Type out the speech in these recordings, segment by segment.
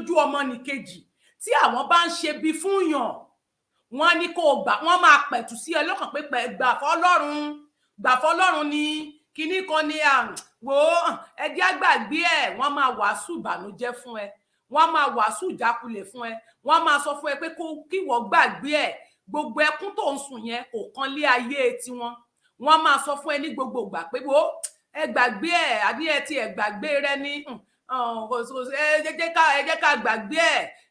lójú ọmọnìkejì. Tí àwọn bá ń ṣe bí fún yàn, wọn á ní kó o gbà, wọn máa pẹ̀tù sí ẹ lọ́kàn pé gbà fọ́lọ́run, gbà fọ́lọ́run ni kinní kan ní wò ó, ẹ jẹ́ àgbàgbé ẹ̀. Wọ́n máa wàásù ìbànújẹ́ fún ẹ, wọ́n máa wàásù ìjákulẹ̀ fún ẹ, wọ́n máa sọ fún ẹ pé kí wọ́n gbàgbé ẹ̀, gbogbo ẹkún tó ń sùn yẹn kò kan lé ayé tiwọn. Wọ́n máa sọ fún ẹ ní gbogbo ìgbà pé wo, ẹ gbàgbé ẹ, àbí ẹ ti ẹ gbàgbé rẹ ní, ẹ jẹ́ ká gbàgbé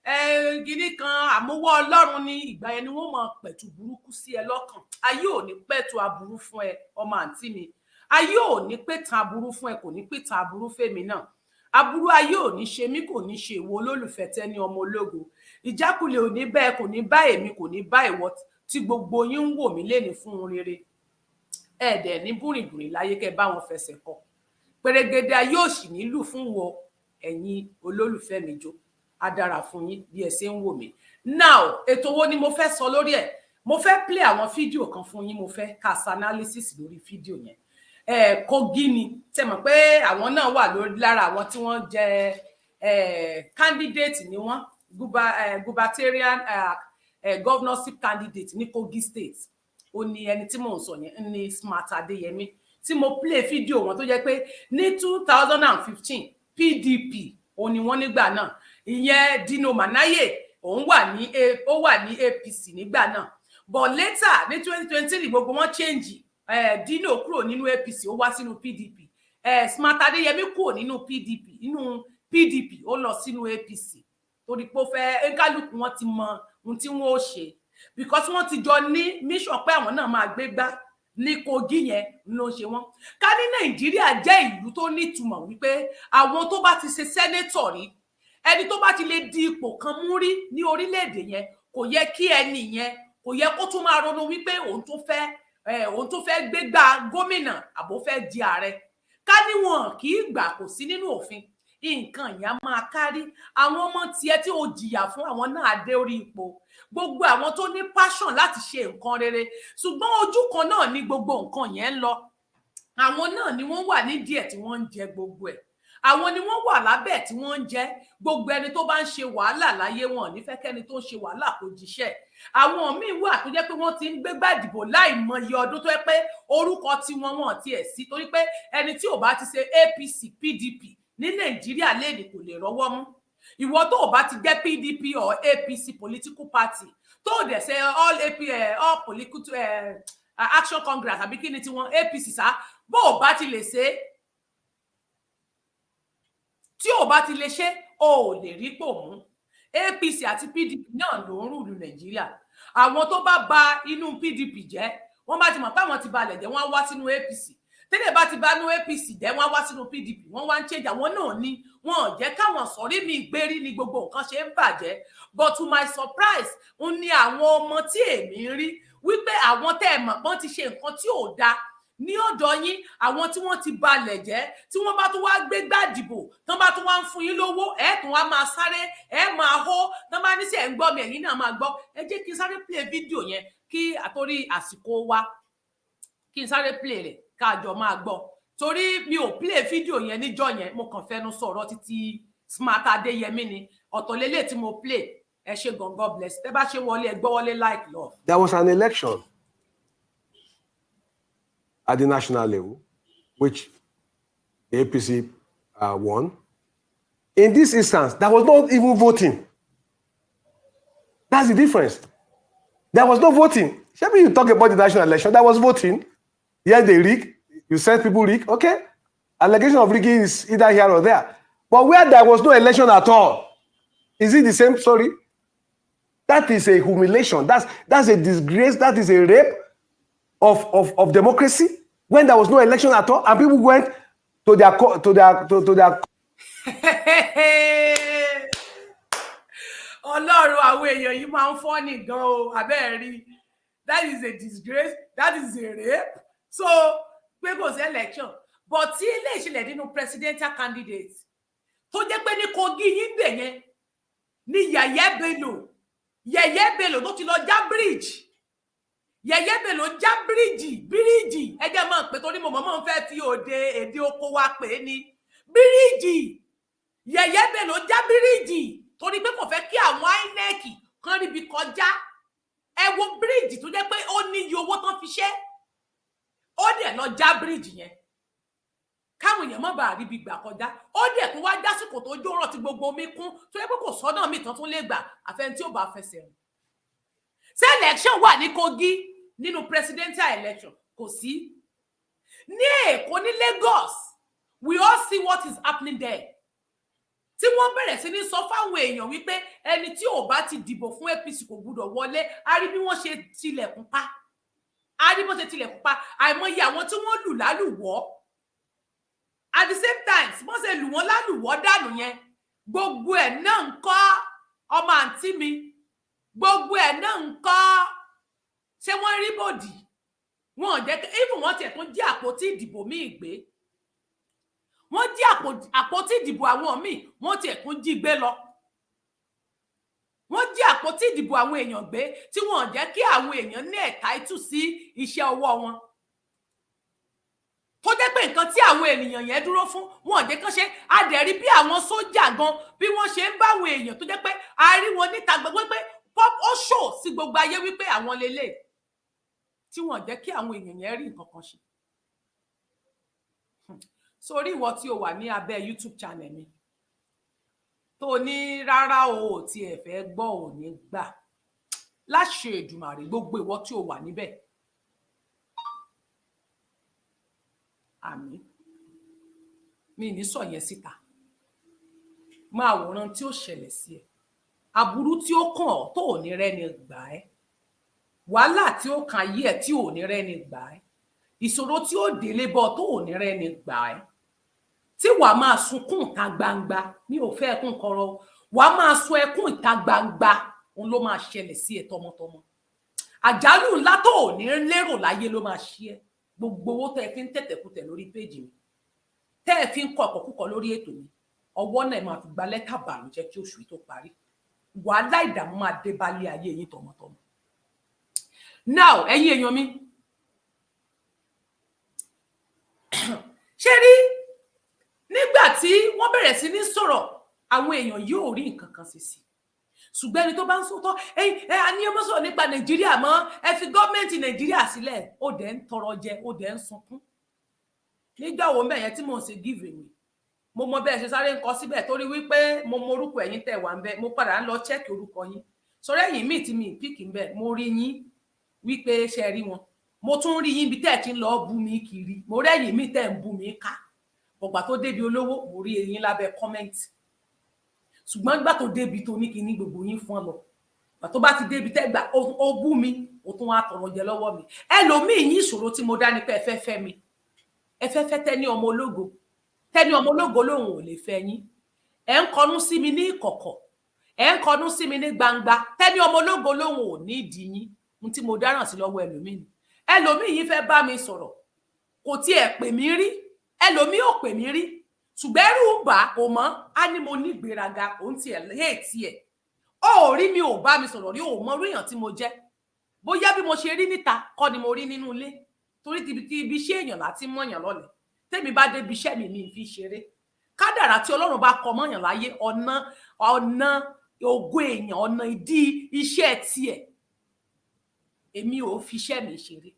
ẹ, kinní kan, àmúwọ́ Ọlọ́run ní. Ìgbà yẹn ni wọ́n máa pẹ̀tù burúkú sí ẹ lọ́kàn. Ayé ò ní pẹ̀tù aburú fún ẹ, ọmọ àǹtí mi. Ayé ò ní pẹ̀tàn aburú fún ẹ, kò ní pẹ̀tàn aburú fèmí náà. Aburú ayé ò ní ṣe mí, kò ní ṣe ìwọ olólùfẹ́ Tẹ́ni ọmọ ológo. Ìjákulẹ̀ ò ní bẹ́ẹ̀, kò ní bá èmi, kò ní bá ìwọ tí gbogbo yín ń wò mí léni fún un rere. Ẹ dẹ̀ ní búrìbùrì láyé kẹ́ bá wọn fẹsẹ̀ kọ pèrègèdè. Ayé ò sì nílù fún wọ ẹ̀yin olólùfẹ́ mi. Jó á dára fún yín bí ẹ ṣe ń wò mí. Now, ètò wo ni mo fẹ́ sọ lórí ẹ̀? Mo fẹ́ play àwọn fídíò kan fún yín, mo fẹ́ ká ṣe analysis lórí fídíò yẹn. Ẹ Kogi ni, tẹ́ mọ̀ pé àwọn náà wà lórí lára àwọn tí wọ́n jẹ candidate ni wọ́n, gubernatorial governorship candidate ní Kogi State. Ó ní ẹni tí mò ń sọ yẹn ní Smart Adéyẹmí tí mo play fídíò wọn, tó jẹ́ pé ní 2015, PDP ó ní wọ́n nígbà náà. Ìyẹn Dino Melaye, òun wà ní, ó wà ní APC nígbà náà, but later ní 2023, gbogbo wọn change. Dino kúrò nínú APC, ó wá sínú PDP. Smart Adéyẹmí kúrò nínú PDP, nínú PDP, ó lọ sínú APC, torí pé ó fẹ́ kálukú wọn ti mọ ohun tí wọn ó ṣe, because wọ́n ti jọ ní mission pé àwọn náà máa gbé gbá ní Kogi yẹn ló ń ṣe wọn. Ká ní Nàìjíríà jẹ́ ìlú tó nítumọ̀, wípé àwọn tó bá ti ṣe senator rí, ẹni tó bá ti lè di ipò kan mú rí ní orílẹ̀-èdè yẹn, kò yẹ kí ẹni yẹn, kò yẹ kó tún máa ronú wípé òun tó fẹ́ gbégbá gómìnà àbó fẹ́ di ààrẹ. Ká níwọ̀n kì í gbà, kò sí nínú òfin. Nǹkan ìyá máa kárí àwọn ọmọ tiẹ̀ tí ó jìyà fún, àwọn náà dé orí ipò, gbogbo àwọn tó ní passion láti ṣe nǹkan rere. Ṣùgbọ́n ojú kan náà ni gbogbo nǹkan yẹn ń lọ. Àwọn náà ni wọ́n wà nídìí ẹ̀ tí wọ́n ń jẹ gbogbo ẹ̀, àwọn ni wọ́n wà lábẹ́ tí wọ́n ń jẹ gbogbo. Ẹni tó bá ń ṣe wàhálà láyé, wọn ò ní fẹ́ kẹ́ni tó ń ṣe wàhálà kó jíṣẹ́. Àwọn míín wà tó jẹ́ pé wọ́n ti ń gbégbá ìdìbò láì mọye ọdún, tó jẹ́ pé orúkọ tiwọn wọn tiẹ̀ sí, torí pé ẹni tí ò bá ti ṣe APC, PDP ní Nàìjíríà lẹ́nìí kò lè rọ́wọ́ mú. Ìwọ tó o bá ti jẹ́ PDP or APC political party, tó o dẹ̀ ṣe all AP, all political action congress, àbí kí ni tiwọn, APC sá, bó o bá ti lè ṣe, tí o bá ti lè ṣe, o ò lè rí pò mú. APC àti PDP náà ló ń rule Nàìjíríà. Àwọn tó bá ba inú PDP jẹ́, wọ́n bá ti mọ̀ pé àwọn ti balẹ̀ jẹ́, wọ́n á wá sínú APC. Tẹ́lẹ̀ bá ti bá inú APC jẹ́, wọ́n á wá sínú PDP. Wọ́n wá ń change. Àwọn náà ni wọn ò jẹ́ káwọn sọ̀rí mi gbérí ni gbogbo nǹkan ṣe ń bàjẹ́. But to my surprise, ń ní àwọn ọmọ tí èmi ń rí wípé àwọn tẹ́ ẹ mọ̀ pọ́n ti ṣe nǹkan tí ò dáa ní ọ̀dọ̀ yín, àwọn tí wọ́n ti balẹ̀ jẹ́, tí wọ́n bá tún wá gbé gbàdìbò, tán bá tún wá ń fún yín lówó, ẹ̀ tún wá máa sáré, ẹ̀ máa hó. Tán bá ní sí ẹ̀ ń gbọ́ mi, ẹ̀yin náà máa gbọ́. Ẹ jẹ́ kí n sáré play fídíò yẹn, kí àtórí àsìkò wa, kí n sáré play rẹ̀ káàjọ máa gbọ́, torí mi ò play fídíò yẹn níjọ́ yẹn, mo kàn fẹnu sọ̀rọ̀ títí Smart Adéyẹmí ni. Ọ̀tọ̀ lélẹ̀ tí mo play. Ẹ ṣe gan, God bless. Tẹ́ bá ṣe wọlé, ẹ gbọ́ wọlé, like, love. There was an election at the national level, which the APC won. In this instance, there was not even voting. That's the difference. There was no voting. Maybe you talk about the national election, there was voting. Yes, they rig. You said people rig. Okay. Allegation of rigging is either here or there. But where there was no election at all, is it the same story? That is a humiliation. That's a disgrace. That is a rape of democracy, when there was no election at all and people went to their to their to, to their Ọlọ́run, àwọn èèyàn yìí máa ń funny gan o. Abẹ́ẹ̀ rí, that is a disgrace, that is a rape. So pé kò sí election, but tí ilé ìṣẹ̀lẹ̀ nínú presidential candidate, tó jẹ́ pé ní Kogi yín bẹ̀ yẹn ní Yàyà Bello, Yàyà Bello tó ti lọ já bridge, Yàyà Bello já bíríìjì, bíríìjì ẹ jẹ́ máa pè, torí mo mọ̀ mọ́ ń fẹ́ fi òde èdè oko wa pè é ní bíríìjì. Yàyà Bello já bíríìjì torí pé ó fẹ́ di president. ríbi kọjá. Ẹ wo bíríìjì tó jẹ́ pé ó ní iye owó tán fi ṣe, ó dẹ̀ lọ já bíríìjì yẹn káwọn èèyàn má bàa ríbi gbà kọjá. Ó dẹ̀ tún wá jásìkò tó jó rọ̀ tí gbogbo omi kún, tó yẹ pé kò sọ́nà míì tán tún lè gbà àfẹn tí ó bá fẹsẹ̀ rìn. Ṣé election wà ní Kogi nínú presidential election? Kò sí. Ní Èkó, ní Lagos, we all see what is happening there, tí wọ́n bẹ̀rẹ̀ sí ní sọ fáwọn èèyàn wípé ẹni tí ò bá ti dìbò fún APC kò gbúdọ̀ wọlé. A rí bí wọ́n ṣe tilẹ̀kùn pa, a rí bí wọ́n ṣe tilẹ̀kùn pa àìmọye àwọn tí wọ́n lù lálùwọ́. At the same time, wọ́n ṣe lù wọ́n lálùwọ́ dànù yẹn, gbogbo ẹ̀ náà ń kọ́, ọmọ àǹtí mi, gbogbo ẹ̀ náà ń kọ́. Ṣé wọ́n rí bòdì? Wọn ò jẹ́ even wọ́n tiẹ̀ tún jí àpótí ìdìbò míì gbé. Wọ́n jí àpótí ìdìbò àwọn míì, wọ́n tiẹ̀ tún jí gbé lọ. Wọ́n jí àpótí ìdìbò àwọn èèyàn gbé, tí wọ́n ò jẹ́ kí àwọn èèyàn ní ẹ̀ta ìtù sí iṣẹ́ ọwọ́ wọn, tó jẹ́ pé nǹkan tí àwọn ènìyàn yẹn dúró fún, wọn ò jẹ́ kán ṣe. A dẹ̀ rí bí àwọn sójà gan, bí wọ́n ṣe ń bá àwọn èèyàn tó jẹ́ pé a rí wọn níta gbogbo pé ó ṣò sí gbogbo ayé wípé àwọn lélẹ̀, tí wọn ò jẹ́ kí àwọn èèyàn yẹn rí nǹkan kan ṣe. Sórí ìwọ tí o wà ní abẹ́ YouTube channel mi, tó ní rárá o, ò tiẹ̀ fẹ́ gbọ́, ò ní gbà, láṣẹ Èdùmàrè, gbogbo ìwọ tí o wà níbẹ̀, àmín, mi ní sọ yẹn síta. Máa wòran tí ó ṣẹlẹ̀ sí ẹ, aburú tí ó kàn ọ́ tó ò ní rẹ́ni gbà ẹ́, wàhálà tí ó kàn ayé ẹ tí ò ní rẹ́ni gbà ẹ́, ìṣòro tí ó délé bọ́ tó ò ní rẹ́ni gbà ẹ́, tí wàá máa sunkún ìta gbangba. Mi ò fẹ́ ẹkún kọ̀rọ̀, wàá máa sun ẹkún ìta gbangba. Òun ló máa ṣẹlẹ̀ sí ẹ tọmọtọmọ. Àjálù ńlá tó ò ní lérò láyé ló máa ṣe ẹ. Gbogbo owó tẹ́ ẹ fi ń tẹ̀tẹ̀kutẹ̀ lórí péjì mi, tẹ́ ẹ fi ń kọ ọ̀kọ̀kúkọ lórí ètò mi, ọwọ́ náà máa fi gba lẹ́tà bànújẹ́ kí oṣù yìí tó parí. Wàhálà, ìdààmú máa dé bálé ayé yín tọmọtọmọ. Now, ẹ̀yin èèyàn mi, ṣé rí nígbà tí wọ́n bẹ̀rẹ̀ sí ní sọ̀rọ̀, àwọn èèyàn yóò rí nǹkan kan sí sí. Ṣùgbọ́n ẹni tó bá ń sọtọ́ ẹ ẹ a ní ọmọ sọ̀rọ̀ nípa Nàìjíríà mọ́, ẹ fi gọ́ọ̀mẹ̀ntì Nàìjíríà sílẹ̀, ó dẹ̀ ń tọrọ jẹ, ó dẹ̀ ń sunkún. Nígbà wo mẹ́yẹn tí mò ń ṣe give away, mo mọ bẹ́ẹ̀ ṣe sáré ń kọ síbẹ̀, torí wípé mo mọ orúkọ ẹ̀yin tẹ̀ wá ń bẹ̀. Mo padà ń lọ check orúkọ yín sọ̀rọ̀ ẹ̀yìn míì tí mi pick ń bẹ̀. Mo rí yín wípé ṣe rí wọn, mo tún rí yín bí tẹ́ ẹ̀ ti ń lọ bú mi kiri. Mo rẹ́yìn míì tẹ́ ẹ̀ ń bú mi ká. Ọgbà tó débi olówó, mo rí eyín lábẹ́ comment, ṣùgbọ́n gbà tó débi tó ní kíní, gbogbo yín fún ọ lọ. Gbà tó bá ti débi tẹ́ gbà ó bú mi, ó tún wá tọrọ jẹ lọ́wọ́ mi. Ẹlòmíì yín, ìṣòro tí mo dá ní pé ẹ fẹ́ fẹ́ mi, ẹ fẹ́ fẹ́ Tẹ́ni ọmọ ológo. Tẹ́ni ọmọ ológo lòun ò lè fẹ́ yín. Ẹ ń kọnú sí mi ní ìkọ̀kọ̀, ẹ ń kọnú sí mi ní gbangba. Tẹ́ni ọmọ ológo lòun ò ní ìdí yín. Ohun tí mo dáràn sí lọ́wọ́ ẹlòmíì ni ẹlòmíì yín fẹ́ bá mi sọ̀rọ̀, kò tiẹ̀ pè mí rí. Ẹlòmíì ò pè mí rí, ṣùgbọ́n ẹrù ń bà kò mọ́ á ní mo ní ìgbéraga. Òun tiẹ̀ léètì ẹ̀, ó ò rí mi, ò bá mi sọ̀rọ̀ rí, ò mọ orí èèyàn tí mo jẹ́. Bóyá bí mo ṣe rí níta kọ́ ni mo rí nínú ilé, torí ti ibi iṣẹ́ èèyàn láti mọ̀yàn lọ́lẹ̀. Tèmi bá débi iṣẹ́ mi, mi fi ṣeré. Kádàrá tí Ọlọ́run bá kọ mọ́yàn láyé, ọ̀nà ògo èèyàn, ọ̀nà ìdí iṣẹ́ tiẹ̀, èmi ò fi iṣẹ́ mi ṣeré.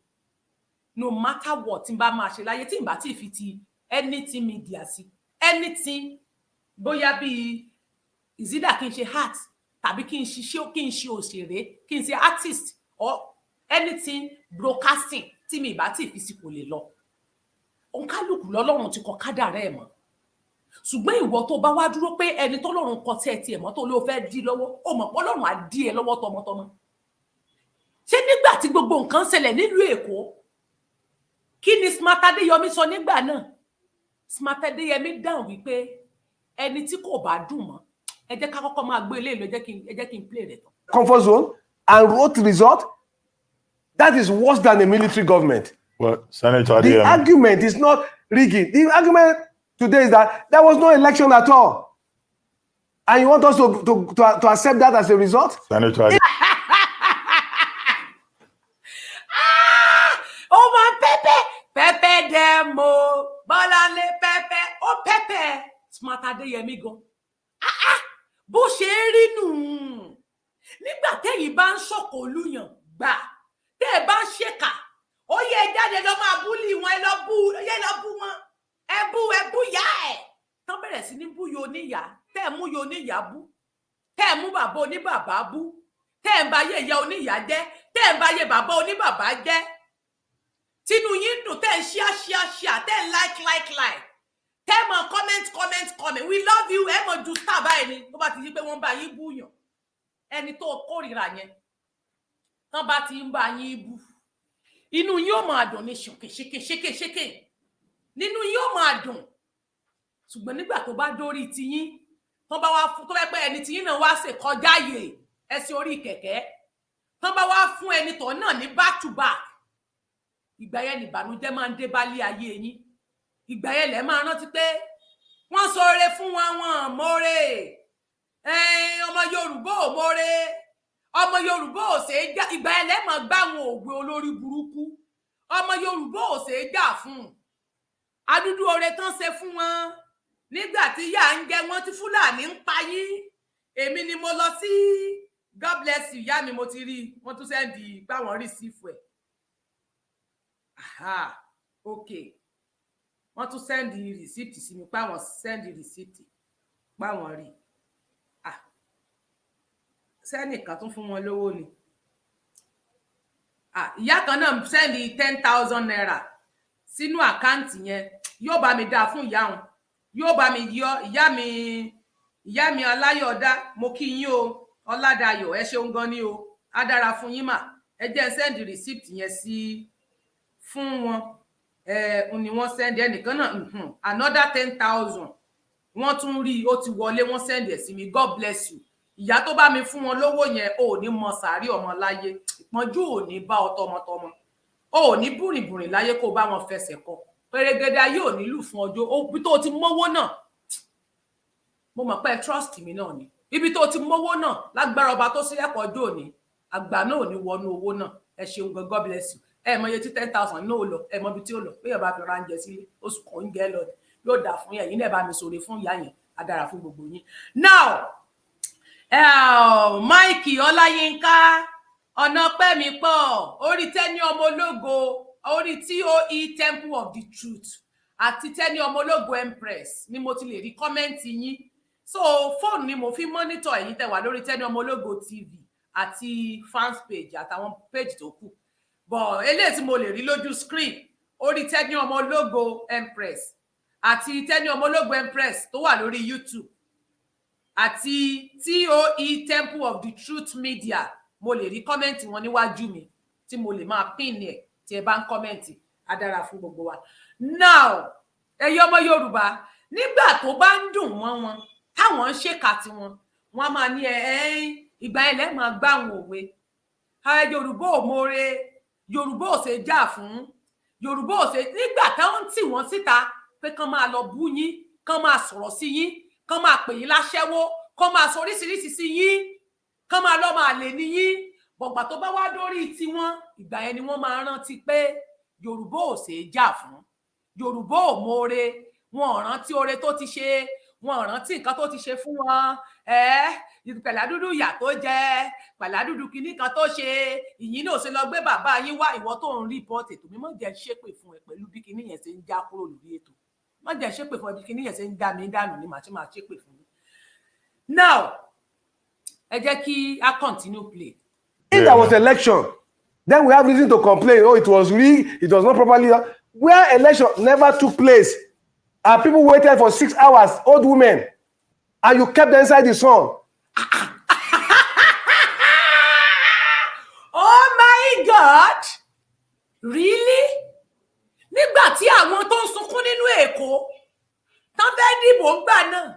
No matter what tí n bá máa ṣe láyé, tí n bá tí fi ti anything media sí anything, bóyá bíi ìzídà kí n ṣe art tàbí kí n ṣiṣẹ́, kí n ṣe òṣèré, kí n ṣe artist or anything broadcasting, tí mi ìbá tí fi sí, kò lè lọ. Òǹkálùkù lọ́lọ́run ti kọ kádàrá ẹ̀ mọ́. Ṣùgbọ́n ìwọ tó bá wá dúró pé ẹni tọ́lọ́run kọ tẹ́ ẹ tiẹ̀ mọ́, tó ló fẹ́ dí lọ́wọ́, ó mọ̀ pé Ọlọ́run á dí ẹ lọ́wọ́ tọmọtọmọ. Ṣé nígbà tí gbogbo nǹkan ṣẹlẹ̀ nílùú Èkó, kí ni Smart Adéyọmí sọ nígbà náà? Smart Adéyẹmí dáhùn wípé ẹni tí kò bá dùn mọ́, ẹ jẹ́ ká kọ́kọ́ máa gbé ilé ìlú. Ẹ jẹ́ kí n play rẹ̀ tán. Comfort zone and wrote result, that is worse than a military government. Well, Senator The Adeyemi, argument is not rigging. The argument today is that there was no election at all. And you want us to accept that as a result? Senator Adeyemi, Ah! Ó máa ń pepper pepper dem o. Bọ́láńlé pepper, ó pepper Smart Adéyẹmí gan. Ah, ah! Bó ṣe ń rí nù nígbà téèyàn Tẹ́yìn bá ń ṣòkò lùyàn gbà, tẹ́ ẹ bá ń ṣèkà, ó yẹ ẹ jáde lọ máa bully wọn. Ẹ lọ bú, ó yẹ lọ bú wọn, ẹ bú, ẹ bú yá ẹ tán, bẹ̀rẹ̀ sí ní bú yo oníyàá, tẹ́ ẹ mú yo oníyàá bú, tẹ́ ẹ mú bàbá oníbàbá bú, tẹ́ ẹ ń ba ayé ìyá oníyàá jẹ́, tẹ́ ẹ ń ba ayé bàbá oníbàbá jẹ́, tínú yín dùn, tẹ́ ẹ ń share, share, share, tẹ́ ẹ ń like, like, like, tẹ́ ẹ mọ̀ comment, comment, comment, "We love you." Ẹ mọ̀ ju star báyìí ni. Tó bá ti di pé wọ́n bá yín búyàn, ẹni tó kórìíra yẹn, tán bá ti ń bá yín bú, inú yín ó máa dùn ní ṣèké ṣèké ṣèké ṣèké, nínú yín ó máa dùn. Ṣùgbọ́n nígbà tó bá dórí tiyín, tán bá wá fún, tó bá pẹ́ ẹni tiyín náà wá ṣe kọjá yè ẹsẹ̀ orí kẹ̀kẹ́, tán bá wá fún ẹni tó náà ní back to back, ìgbà yẹn nìbànújẹ́ máa ń dé bálé ayé yín. Ìgbà yẹn lẹ máa rántí pé wọ́n ṣoore fún wọn, wọn mọ́re. Ọmọ Yorùbá ò mọ́re, ọmọ Yorùbá ò ṣe é já. Ìgbà yẹn lẹ máa gbá àwọn òwe olórí burúkú, ọmọ Yorùbá ò ṣe é jà fún adúdú oore tán ṣe fún wọn nígbà tí yà ń jẹ wọn, tí Fúlàní ń pa yín. Èmi ni mo lọ sí. God bless you, ìyá mi. Mo ti rí wọ́n tún send páwọn receive ẹ̀. Ok, wọ́n tún send receipt sí mi páwọn send receipt páwọn rí. Ah, sẹ́nìkan tún fún wọn lówó ni. Ah, ìyá kan náà send ₦10,000 sínú account yẹn. Yóò bá mi dáa fún ìyá òun, yóò bá mi yọ ìyá mi. Ìyá mi Aláyọ̀dá, mo kí yín o. Ọládàyọ̀, ẹ ṣeun gan ni o, á dára fún yín mà. Ẹ jẹ́ send receipt yẹn sí fún wọn. Ẹ ni wọ́n send ẹnìkan náà another 10,000. Wọ́n tún rí i, ó ti wọlé, wọ́n send ẹ̀ sí mi. God bless you. Ìyá tó bá mi fún wọn lówó yẹn, ò ní mọ sàárì ọmọ láyé, ìpọ́njú ò ní bá ọ tọmọtọmọ, ò ní bùrìnbùrìn láyé kó bá wọn fẹsẹ̀ kọ pẹrẹgẹdẹ. Ayé ò ní lù fún ọjọ́ ibi tó ti mówó náà. Mo mọ̀ pé trust mi náà ni ibi tó ti mówó náà. Lágbára ọba tó sílẹ̀kọ̀ ọjọ́ òní, àgbà náà ò ní wọnú owó náà. Ẹ ṣeun gan, God bless you. Ẹ mọ iye tí 10,000 náà lọ, ẹ mọ ibi tí ó lọ. Bí bá fi ra oúnjẹ sílé, oṣù kan oúnjẹ lọ, yóò dà fún yẹn. Yín náà bá mi sọ̀rọ̀ fún ìyá yẹn, á dára fún gbogbo yín. Now, Mike Ọláyínká, ọ̀nà pẹ́ mi pọ̀ orí Tẹ́ni Ọmọ Ológo, orí TOE Temple of the Truth àti Tẹ́ni Ọmọ Ológo Empress ni mo ti lè rí comment yín. So fóònù ni mo fi monitor ẹ̀yin tẹ́ wà lórí Tẹ́ni Ọmọ Ológo TV àti fans page àtàwọn page tó kù. But eléyìí tí mo lè rí lójú screen, orí Tẹ́ni Ọmọ Ológo Empress àti Tẹ́ni Ọmọ Ológo Empress tó wà lórí YouTube àti TOE Temple of the Truth Media, mo lè rí comment wọn níwájú mi tí mo lè máa pin ẹ̀. Tí ẹ bá ń comment, á dára fún gbogbo wa. Now, ẹ̀yin ọmọ Yorùbá, nígbà tó bá ń dùn mọ́ wọn, táwọn ń ṣèkà tiwọn, wọn á máa ní ẹ ẹ ìgbà yẹn lẹ́ẹ̀ máa gbá àwọn òwe, Yorùbá ò mọ̀ọ́re, Yorùbá ò ṣe jà fún, Yorùbá ò ṣe. Nígbà táwọn ń tì wọ́n síta pé kán máa lọ bú yín, kán máa sọ̀rọ̀ sí yín, kán máa pè yín láṣẹ́wó, kán máa sọ oríṣiríṣi sí yín, kán máa lọ́ máa lè ní yín bọ̀gbà, tó bá wá dórí tiwọn, ìgbà yẹn ni wọ́n máa rántí pé Yorùbá ò ṣe é jà fún, Yorùbá ò mọ̀ọ́re. Wọn ò rántí oore tó ti ṣe, wọn ò rántí nǹkan tó ti ṣe fún wọn. Ẹ pẹ̀ládúdú ìyà tó jẹ, pẹ̀ládúdú kinní kan tó ṣe, ìyín náà ṣe lọ gbé bàbá yín wá. Ìwọ tó ń report ètò mi, mọ̀ jẹ́ ṣépè fún ẹ pẹ̀lú bí kinní yẹn ṣe ń já kúrò lórí ètò. Má jẹ́ ṣépè fún ẹ. Bí kinní yẹn ṣe ń dá mi dànù ni màá ṣe máa ṣépè fún yín. Now, ẹ jẹ́ kí a continue play. If there was election, then we have reason to complain. Oh, it was rigged, it was not properly done. Where election never took place, and people waited for 6 hours, old women, and you kept them inside the sun. Oh my God, really? Nígbà tí àwọn tó ń sunkún nínú Èkó tán fẹ́ dìbò ńgbà náà,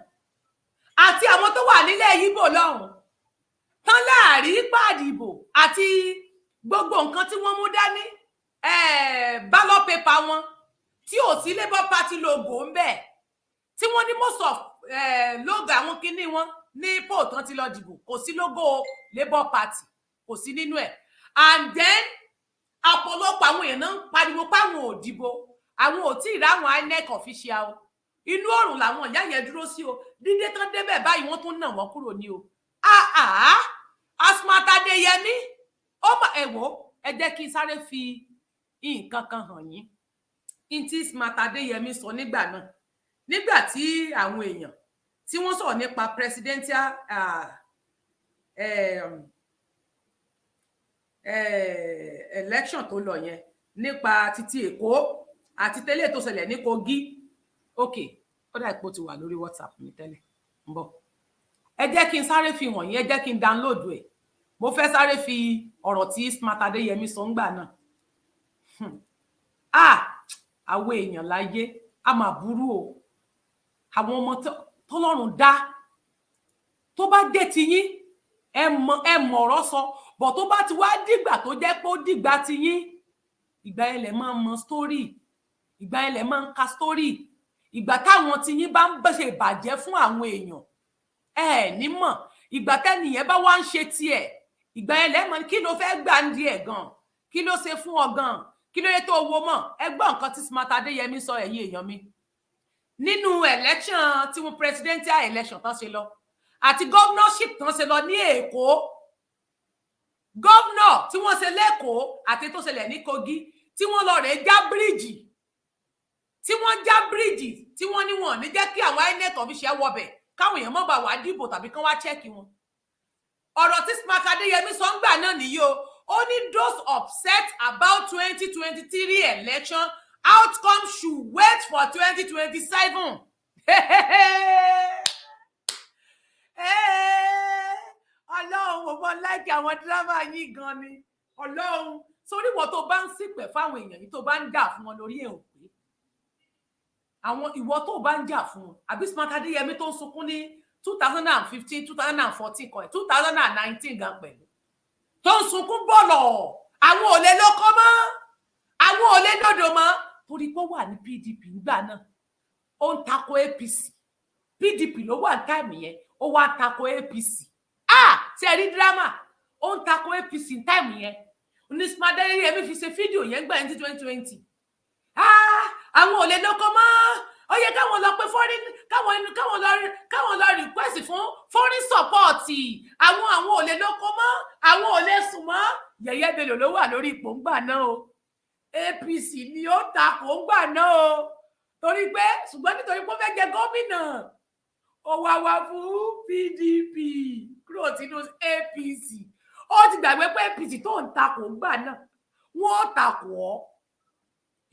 àti àwọn tó wà nílẹ̀ Yíbò lọ́hùn tán láàrí pàdìbò àti gbogbo nǹkan tí wọ́n mú dání, ballot paper wọn tí ò sí Labour Party logo ń bẹ̀, tí wọ́n ní most of logo àwọn kinní wọn ní poll tán ti lọ dìbò, kò sí logo Labour Party, kò sí nínú ẹ̀. And then ọ̀pọ̀lọpọ̀ àwọn èèyàn náà ń pariwo páwọn ò dìbò, àwọn ò tí ì ráwọn INEC official o. Inú òrùn làwọn ìyá yẹn dúró sí o. Dídé tán débẹ̀ báyìí, wọ́n tún nà wọ́n kúrò ní o. Ah ah, Asmata. Adéyẹmí ó mà. Ẹ wò, ẹ jẹ́ kí n sáré fi nǹkan kan hàn yín n tí Smart Adéyẹmí sọ nígbà náà, nígbà tí àwọn èèyàn tí wọ́n sọ̀rọ̀ nípa presidential election tó lọ yẹn, nípa títí Èkó àti tẹ́lẹ̀ tó ṣẹlẹ̀ ní Kogi. Ok, ó dà pé ó ti wà lórí WhatsApp mi tẹ́lẹ̀ ń bọ̀. Ẹ jẹ́ kí n sáré fi hàn yín, ẹ jẹ́ kí n download ẹ̀. Mo fẹ́ sáré fi ọ̀rọ̀ tí Smart Adéyẹmí sọ ńgbà náà. Ah, àwọn èèyàn láyé a máa burú o. Àwọn ọmọ tọ́lọ́run dá, tó bá dé tiyín, ẹ mọ, ẹ mọ ọ̀rọ̀ sọ bọ̀. Tó bá ti wá dìgbà tó jẹ́ pé ó dìgbà tiyín, ìgbà yẹn lẹ máa ń mọ story, ìgbà yẹn lẹ máa ń ka story. Ìgbà táwọn tiyín bá ń ṣe ìbàjẹ́ fún àwọn èèyàn, ẹ ní mọ̀. Ìgbà tẹ́nìyẹn bá wá ń ṣe tiẹ̀, ìgbà yẹn lẹ mọ̀ kí ló fẹ́ gbà ń di ẹ̀ gan, kí ló ṣe fún ọ gan, kí ló yẹ tó wo mọ̀. Ẹ gbọ́ nǹkan tí Smart Adéyẹmí sọ, ẹ̀yin èèyàn mi, nínú election tí wọn, presidential election tán ṣe lọ àti governorship tán ṣe lọ ní Èkó, governor tí wọ́n ṣe lẹ́kọ̀ọ́ àti tó ṣẹlẹ̀ ní Kogi, tí wọ́n lọ rẹ̀ já bíríìjì, tí wọ́n já bíríìjì, tí wọ́n ní wọn ní jẹ́ kí àwọn INEC official wọbẹ̀, káwọn èèyàn má bàa wá dìbò tàbí kán wá check wọn. Ọ̀rọ̀ tí Smart Adéyẹmí sọ ń gbà náà nìyí o. Ó ní those upset about 2023 election outcome should wait for 2027. Ọlọ́run, mo mọ like àwọn drama yìí gan ni. Ọlọ́run, sórí ìwọ tó bá ń ṣìpẹ̀ fáwọn èèyàn yìí, tó bá ń jà fún wọn, lórí ẹ̀ ò pé. Àwọn ìwọ tó bá ń jà fún wọn, àbí Smart Adéyẹmí tó ń sunkún ní 2015, 2014 kan, 2019 gan pẹ̀lú, tó ń sunkún bọ̀lọ̀, àwọn ò lè lóko mọ́, àwọn ò lè lódò mọ́, torí pé ó wà ní PDP ńgbà náà, ó ń tako APC. PDP ló wà ní time yẹn, ó wá ń tako APC. Ah, ṣe rí drama? Ó ń tako APC ní time yẹn ní Smart Adéyẹmí fi ṣe fídíò yẹn gbà ní 2020. Ah, àwọn ò lè lóko mọ́, ó yẹ káwọn lọ pé foreign, káwọn lọ request fún foreign support. Àwọn ò lè lóko mọ́, àwọn ò lè sùn mọ́. Yẹ̀yẹ́ Bello ló wà lórí ipò ńgbà náà o. APC ni ó takò ńgbà náà o, torí pé, ṣùgbọ́n nítorí pé ó fẹ́ jẹ gómìnà, ó wá wá fún PDP kúrò sínú APC. Ó ti gbàgbé pé APC tó ń takò ńgbà náà, wọ́n takò ọ́.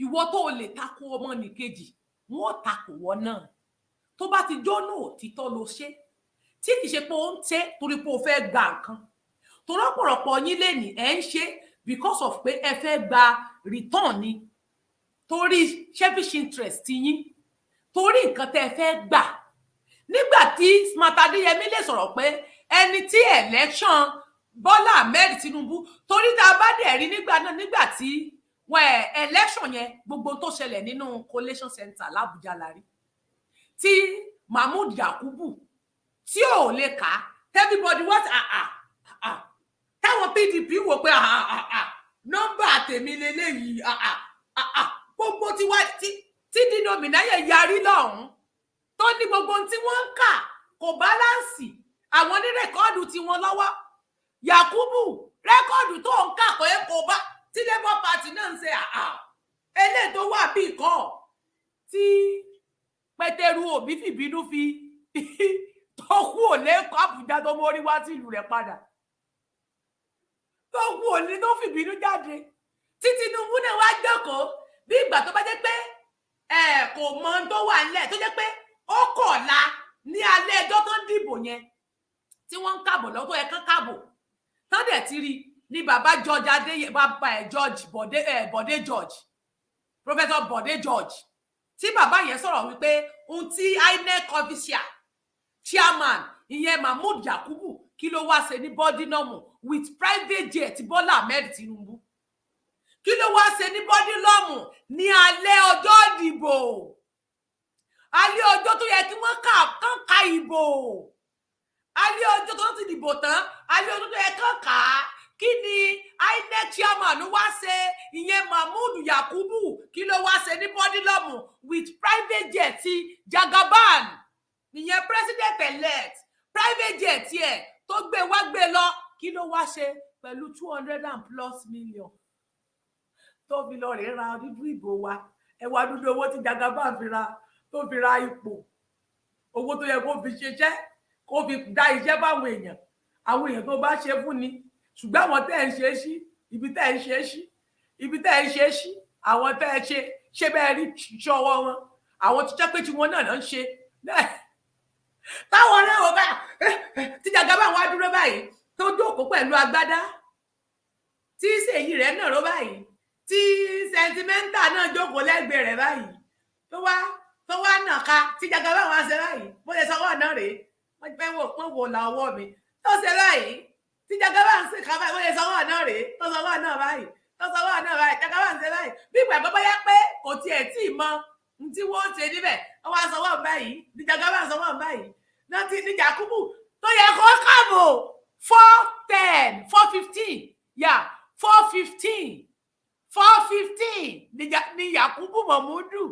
Ìwọ tó lè takò ọmọ nìkejì, wọ́n takò wọ́n náà. Tó bá ti jóná òtítọ́ ló ṣe, tí kì í ṣe pé ó ń tẹ́ torí pé o fẹ́ gba nǹkan. Torí ọ̀pọ̀lọpọ̀ yín lè ní ẹ̀ ń ṣe because of pé ẹ fẹ́ gba return ni, torí selfish interest yín, torí nǹkan tẹ́ ẹ fẹ́ gbà. Nígbà tí Smart Adéyẹmí lè sọ̀rọ̀ pé ẹni tí election Bọ́lá Ahmed Tinubu, torí tá a bá dẹ̀ rí nígbà náà, nígbà tí wọ́n ẹ̀ election yẹn, gbogbo tó ṣẹlẹ̀ nínú collation center l'Abuja la rí, tí Mahmood Yakubu tí ò lè kà á, everybody what, ah ah ah, táwọn PDP wò pé ah ah ah, nọ́mbà tèmi leléyìí, ah ah ah, gbogbo tiwa tí Dino Melaye yarí lọ́hùn-ún, tó ní gbogbo ohun tí wọ́n ń kà kò balance, àwọn ní record tiwọn lọ́wọ́. Yakubu, record tó ń kà pé kò bá tí Labour Party náà ń ṣe àà eléyìí tó wà bíi kan tí Pétérù Òbí fìbínú fi tó kú òlẹ́kọ̀ọ́ Àbújá, tó mórí wá sí ìlú rẹ̀ padà, tó kú òní, tó fìbínú jáde, tí Tinubu náà wá jókòó bí ìgbà tó bá jẹ́ pé ẹ kò mọ ohun tó wà nílẹ̀, tó jẹ́ pé ó kọ̀la ní alẹ́ ẹjọ́ tó ń dìbò yẹn, tí wọ́n ń kàbọ̀ lọ́wọ́, tó yẹ kán kàbọ̀ tán, dẹ̀ ti rí ní bàbá George Adéyẹ, bàbá ẹ̀ George Bọ̀dé, ẹ̀ Bọ̀dé George, Professor Bọ̀dé George, tí bàbá yẹn sọ̀rọ̀ wípé ohun tí INEC official chairman, ìyẹn Mahmood Yakubu, kí ló wá ṣe ní Bourdillon with private jet Bọ́lá Ahmed Tinubu? Kí ló wá ṣe ní Bourdillon ní alẹ́ ọjọ́ ìdìbò, alẹ́ ọjọ́ tó yẹ kí wọ́n kà kán ka ìbò, alẹ́ ọjọ́ tó ti dìbò tán, alẹ́ ọjọ́ tó yẹ kán kà á? Kí ni INEC chairman wá ṣe, ìyẹn Mahmood Yakubu, kí ló wá ṣe ní Bourdillon with private jet ti Jagaban, ìyẹn president elect, private jet ẹ̀ tó gbé wá gbé lọ? Kí ló wá ṣe pẹ̀lú 200 and plus million tó fi lọ rèé ra dúdú ìbò wa? Ẹ wá dúdú owó tí Jagaban fi ra, tó fi ra ipò, owó tó yẹ kó fi ṣiṣẹ́, kó fi dá iṣẹ́ fáwọn èèyàn, àwọn èèyàn tó bá ṣe fún ni. Ṣùgbọ́n àwọn tẹ́ ẹ̀ ń ṣe é sí, ibi tẹ́ ẹ̀ ń ṣe é sí, ibi tẹ́ ẹ̀ ń ṣe é sí, àwọn tẹ́ ẹ ṣe ṣé bẹ́ẹ̀ rí iṣẹ́ ọwọ́ wọn, àwọn tó jẹ́ pé tí wọn náà ń ṣe táwọn náà wò bá tí Jagaban wá dúró báyìí, tó jókòó pẹ̀lú agbádá, tí Ṣèyí rẹ̀ náà ró báyìí, tí sentimental náà jókòó lẹ́gbẹ̀ẹ́ rẹ̀ báyìí, tó wá nàka, tí Jagaban wá ṣe báyìí, bó ṣe sọwọ́ náà rèé. Wọ́n fẹ́ wò wọ́n wò là ọwọ́ mi tó ṣe báyìí, tí Jagaban sì ká báyìí, bó ṣe sọwọ́ náà rèé, tó sọwọ́ náà báyìí, tó sọwọ́ náà báyìí, Jagaban ṣe báyìí bí ìgbà pé bóyá pé kò tiẹ̀ tí ì mọ ohun tí wọ́n ṣe níbẹ̀. Wọ́n wá sọwọ́ báyìí ní Jagaban sọwọ́ báyìí náà ti ní Yakubu tó yẹ kó kàbò 4:10, 4:15, yà 4:15, 4:15 ní Yakubu Mọ̀múdù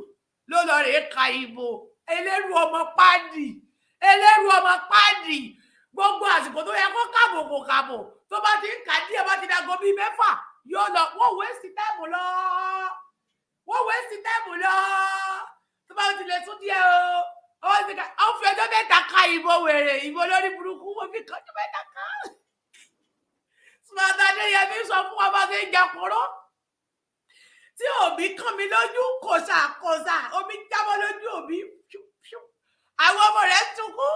ló lọ rèé ka ìbò. Ẹlẹ́rù ọmọ páàdì, ẹlẹ́rù ọmọ páàdì. Gbogbo àsìkò tó yẹ kó kàbò kò kàbò. Tó bá ti ń kà díẹ̀, bá ti dago bíi 6, yóò lọ. Wọ́n waste time lọ, wọ́n waste time lọ. Tó bá ti lè tún díẹ̀ o, ó ti ká, ó fi ọjọ́ 3 ka ìbò wèrè, ìbò lórí burúkú. Wọ́n fi kọjú 3 ká. Smart Adéyẹmí sọ fún wa bá ṣe ń jàpọ̀rọ̀ tí òbí kàn mí lójú kòsà kòsà, omi jábọ́ lójú òbí, àwọn ọmọ rẹ̀ sunkún.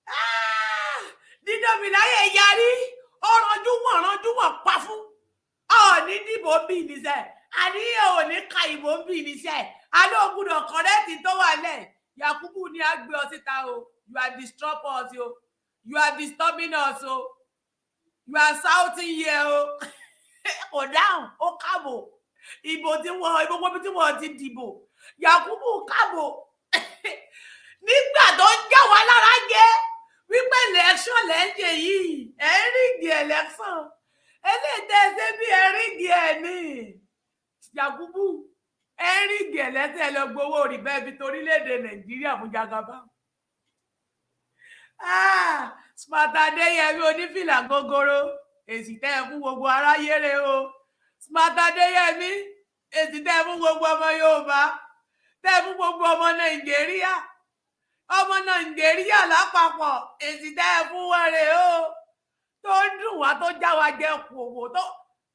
Ah! Dino Melaye yarí, ó ranjú wọ̀n, ranjú wọ̀n pa fún ọ̀ọ́ni dìbò bí níṣẹ́, àníyàn ò ní ka ìbò bí níṣẹ́, àlọ́ ògbúdọ̀ correct tó wà lẹ̀. Yakubu ní á gbé ọ síta o. You are disturb us o, you are disturbing us o, you are shouting here o. Kò dáhùn, ó káàbò ìbò tí wọn, ìbò gbogbo tí wọn ti dìbò. Yakubu káàbò nígbà tó ń já wa lára jẹ wípé election lẹ́ ń ṣe yìí, ẹ̀ ń rig election eléyìí tẹ́ ẹ ṣe bí ẹ rig ẹ̀ ní. Yakubu, ẹ ń rig ẹlẹ́sẹ̀ lọ gbowó rí bẹ́ẹ̀ bí torílẹ̀-èdè Nàìjíríà fún Jagaba. Ah, Smart Adéyẹmí onífìlà gogoro, èsì tẹ́ ẹ fún gbogbo aráyé rè o. Smart Adéyẹmí, èsì tẹ́ ẹ fún gbogbo ọmọ Yorùbá, tẹ́ ẹ fún gbogbo ọmọ Nàìjíríà, ọmọ Nàìjíríà lápapọ̀, èsì tẹ́ ẹ fún wọn rè o. Tó ń dùn wá, tó já wa jẹ kòwò, tó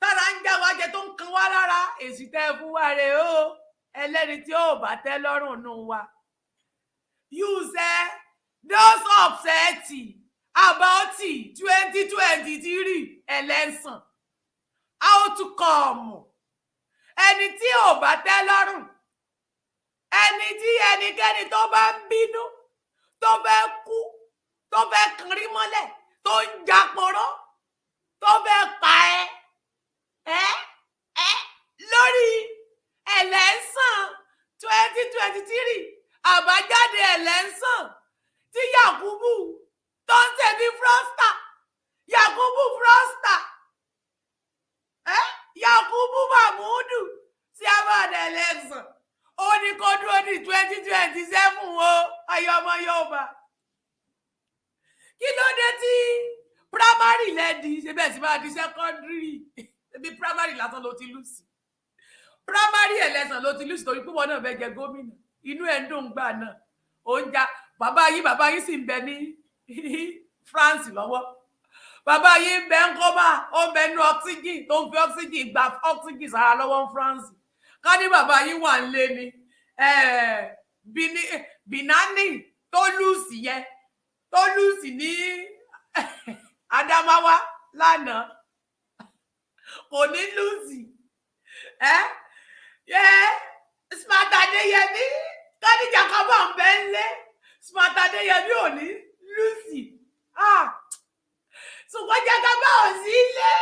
tára ń já wa jẹ, tó ń kan wá lára, èsì tẹ́ ẹ fún wa rè o. Ẹlẹ́ni tí ó bá tẹ́ lọ́rùn nù wa, you say those upset about 2023 election outcome, ẹni tí ò bá tẹ́ lọ́rùn, ẹni tí ẹnikẹ́ni tó bá ń bínú, tó fẹ́ kú, tó fẹ́ kiri mọ́lẹ̀, tó ń jàporó, tó fẹ́ pa ẹ́ ẹ́ lórí election 2023, àbájáde election tí Yakubu tó ń ṣe bí fraudster, Yakubu fraudster, ẹ Yakubu Mahmudu sí abáàdà election, ó ní kó dúró ní 2027 o. Ayé ọmọ Yorùbá, kí ló dé tí primary lẹ́ẹ̀dì ṣe bẹ́ẹ̀ sì máa di secondary? Ṣebí primary lásán ló ti lose, primary election ló ti lose, torí pé wọn náà fẹ́ jẹ gómìnà, inú ẹ̀ ń dùn gbà náà, ó ń já bàbá yín. Bàbá yín sì ń bẹ ní France lọ́wọ́. Bàbá yín ń bẹ ń coma, ó ń bẹ ní oxygen, tó ń fi oxygen gba oxygen sára lọ́wọ́ ní France. Ká ní bàbá yín wà ń lé ní Binani tó lose yẹn, tó lose ní Adamawa lánàá, kò ní lose ẹ yẹ. Smart Adéyẹmí, kádìjà kábọ̀ ń bẹ́ ń lé, Smart Adéyẹmí ò ní lose, ṣùgbọ́n Jagaba ò sí ilé.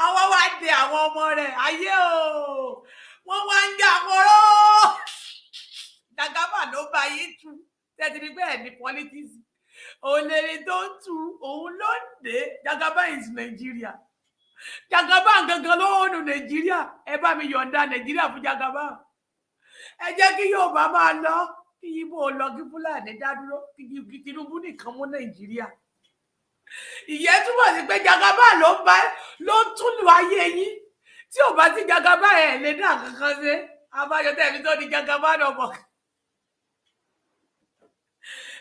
Àwọn wá de àwọn ọmọ rẹ̀ ayé o, wọ́n wá ń jà kóró. Jagaba ló bá yín tú tẹ́tí ní bẹ́ẹ̀ ní politics, òun lè tó ń tu, òun ló ń dé. Jagaba is Nigeria. Jagaba gangan ló ń nu Nàìjíríà. Ẹ bá mi yọ̀ǹda Nàìjíríà fún Jagaba. Ẹ jẹ́ kí Yorùbá máa lọ, kí Ìgbò lọ, kí Fúlàní dá dúró, kí Tinubu nìkan mú Nàìjíríà. Ìyẹn túmọ̀ sí pé Jagaba ló ń bá ló ń túlù ayé yín. Tí ò bá sí Jagaba, ẹ̀ lè dá kankan ṣe. Abájọ tẹ̀mí tó di Jagaba náà bọ̀,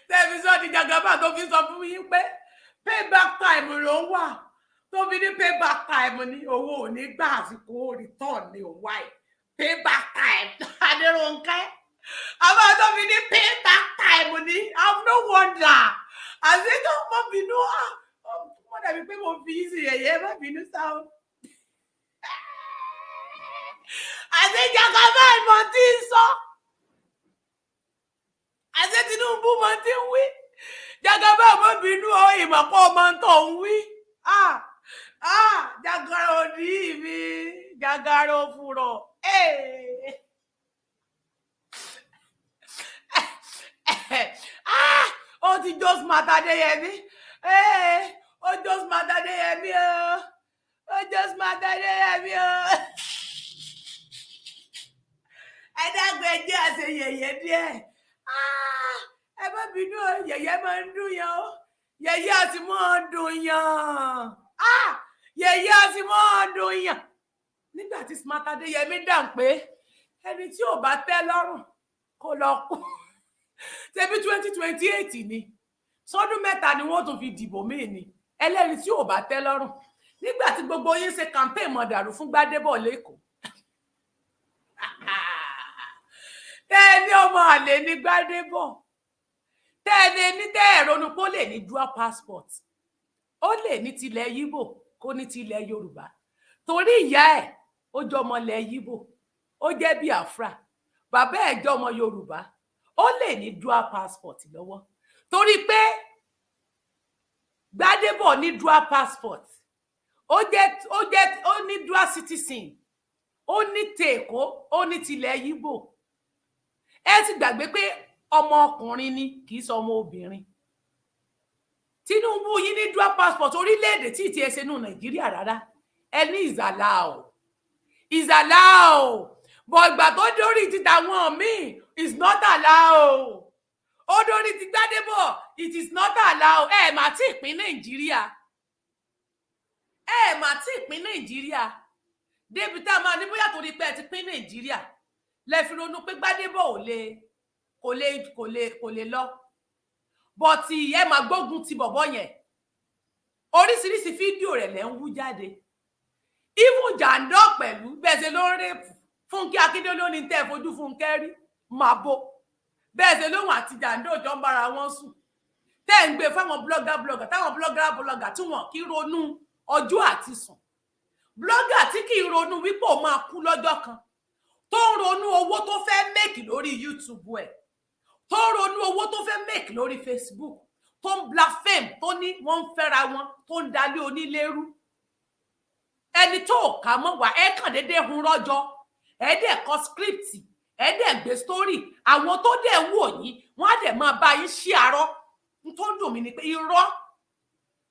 tẹ̀mí sọ di Jagaba, tó fi sọ fún yín pé payback time ló ń wà, tó fi ní payback time ní owó ò ní gbà, àsìkò return ní òun wáyé payback time. Adérónkẹ́, àbá tó fi ní payback time ní, I'm no wonder. Àti tó mọ bínú, wọ́n dàbí pé mo fi yín sí yẹ̀yẹ́. Má bínú sáwọn. Àti Jagaba ìmọ̀ tí ń sọ, àti Tinubu mọ̀ tí ń wí. Jagaba, má bínú o, ìmọ̀ pọ̀ ọmọ tó ń wí. Ah, jagara òdì mi, jagara òfurọ̀. Ah, ó ti jó Smart Adéyẹmí, ó jó Smart Adéyẹmí o, ó jó Smart Adéyẹmí o. Ẹ dágbé jẹ́ àṣẹ yẹ̀yẹ́ díẹ̀. Ẹ má bínú o, yẹ̀yẹ́ máa ń dùn yàn o, yẹ̀yẹ́ àti máa ń dùn yàn, yẹ̀yẹ́ àti máa ń dùn yàn. Nígbà tí Smart Adéyẹmí dàn pé ẹni tí ò bá tẹ́ lọ́rùn kó lọ kú, ṣebí 2028 ni, sọdún 3 ni wọ́n tún fi dìbò míì ni. Ẹlẹ́ni tí ò bá tẹ́ lọ́rùn, nígbà tí gbogbo yín ṣe campaign mọ̀dàrú fún Gbádébọ̀ lẹ́kọ̀ọ́, tẹ́ ẹ ní ọmọ àlè ní Gbádébọ̀, tẹ́ ẹ ní tẹ́ ẹ ronú pé ó lè ní dual passport, ó lè ní tilẹ̀ Yíbò, kó ní tilẹ̀ Yorùbá, torí ìyá ẹ̀ ó jọmọ ilẹ̀ Yíbò, ó jẹ́ Biafra, bàbá ẹ̀ jọmọ Yorùbá, ó lè ní dual passport lọ́wọ́. Torí pé Gbádébọ̀ ní dual passport, ó jẹ́ ó ní dual citizen, ó ní tèkó, ó ní tilẹ̀ Yíbò. Ẹ ti gbàgbé pé ọmọ ọkùnrin ni, kì í sọ ọmọ obìnrin. Tinubu yín ní dual passport orílẹ̀-èdè tí ì ti ẹsẹ̀ nù Nàìjíríà rárá. Ẹ ní ìzàlá o, ìzàlá o, bọ̀ ìgbà tó dórí ti tàwọn míì, is not allowed. Ó dórí ti Gbádébọ̀, it is not allowed. Ẹ mà tí ì pín Nàìjíríà, ẹ mà tí ì pín Nàìjíríà débi tá a máa ní bóyá torí pé ẹ ti pín Nàìjíríà lẹ fi ronú pé Gbádébọ̀ ò lè kò lè kò lè kò lè lọ. Bọ́tì ẹ máa gbógun ti bọ̀bọ̀ yẹn, oríṣiríṣi fídíò rẹ̀ lẹ́ ń wú jáde, even jàǹdọ̀ pẹ̀lú bẹ́ẹ̀ ṣe ló ń rape Fúnkẹ́ Akíndélé ní tẹ́ ẹ fojú Fúnkẹ́ rí máa bó bẹ́ẹ̀ ṣe lóhùn àti jàǹdọ̀ jọ ń bára wọn sùn, tẹ́ ẹ̀ ń gbé fáwọn blogger blogger, táwọn blogger blogger tí wọn kì í ronú ọjọ́ àti sùn, blogger tí kì í ronú wípé ó máa kú lọ́jọ́ kan, tó ń ronú owó tó fẹ́ make lórí YouTube ẹ̀, tó ń ronú owó tó fẹ́ make lórí Facebook, tó ń blaspheme, tó ní wọ́n ń fẹ́ra wọn, tó ń dalé onílérú, ẹni tó kà mọ́ wá, ẹ kàn déédéé hun rọ́jọ́, ẹ dẹ̀ kọ script, ẹ dẹ̀ gbé story. Àwọn tó dẹ̀ wò yín, wọ́n á dẹ̀ máa bá yín ṣí àárọ̀. N tó ń dùn mí ni pé irọ́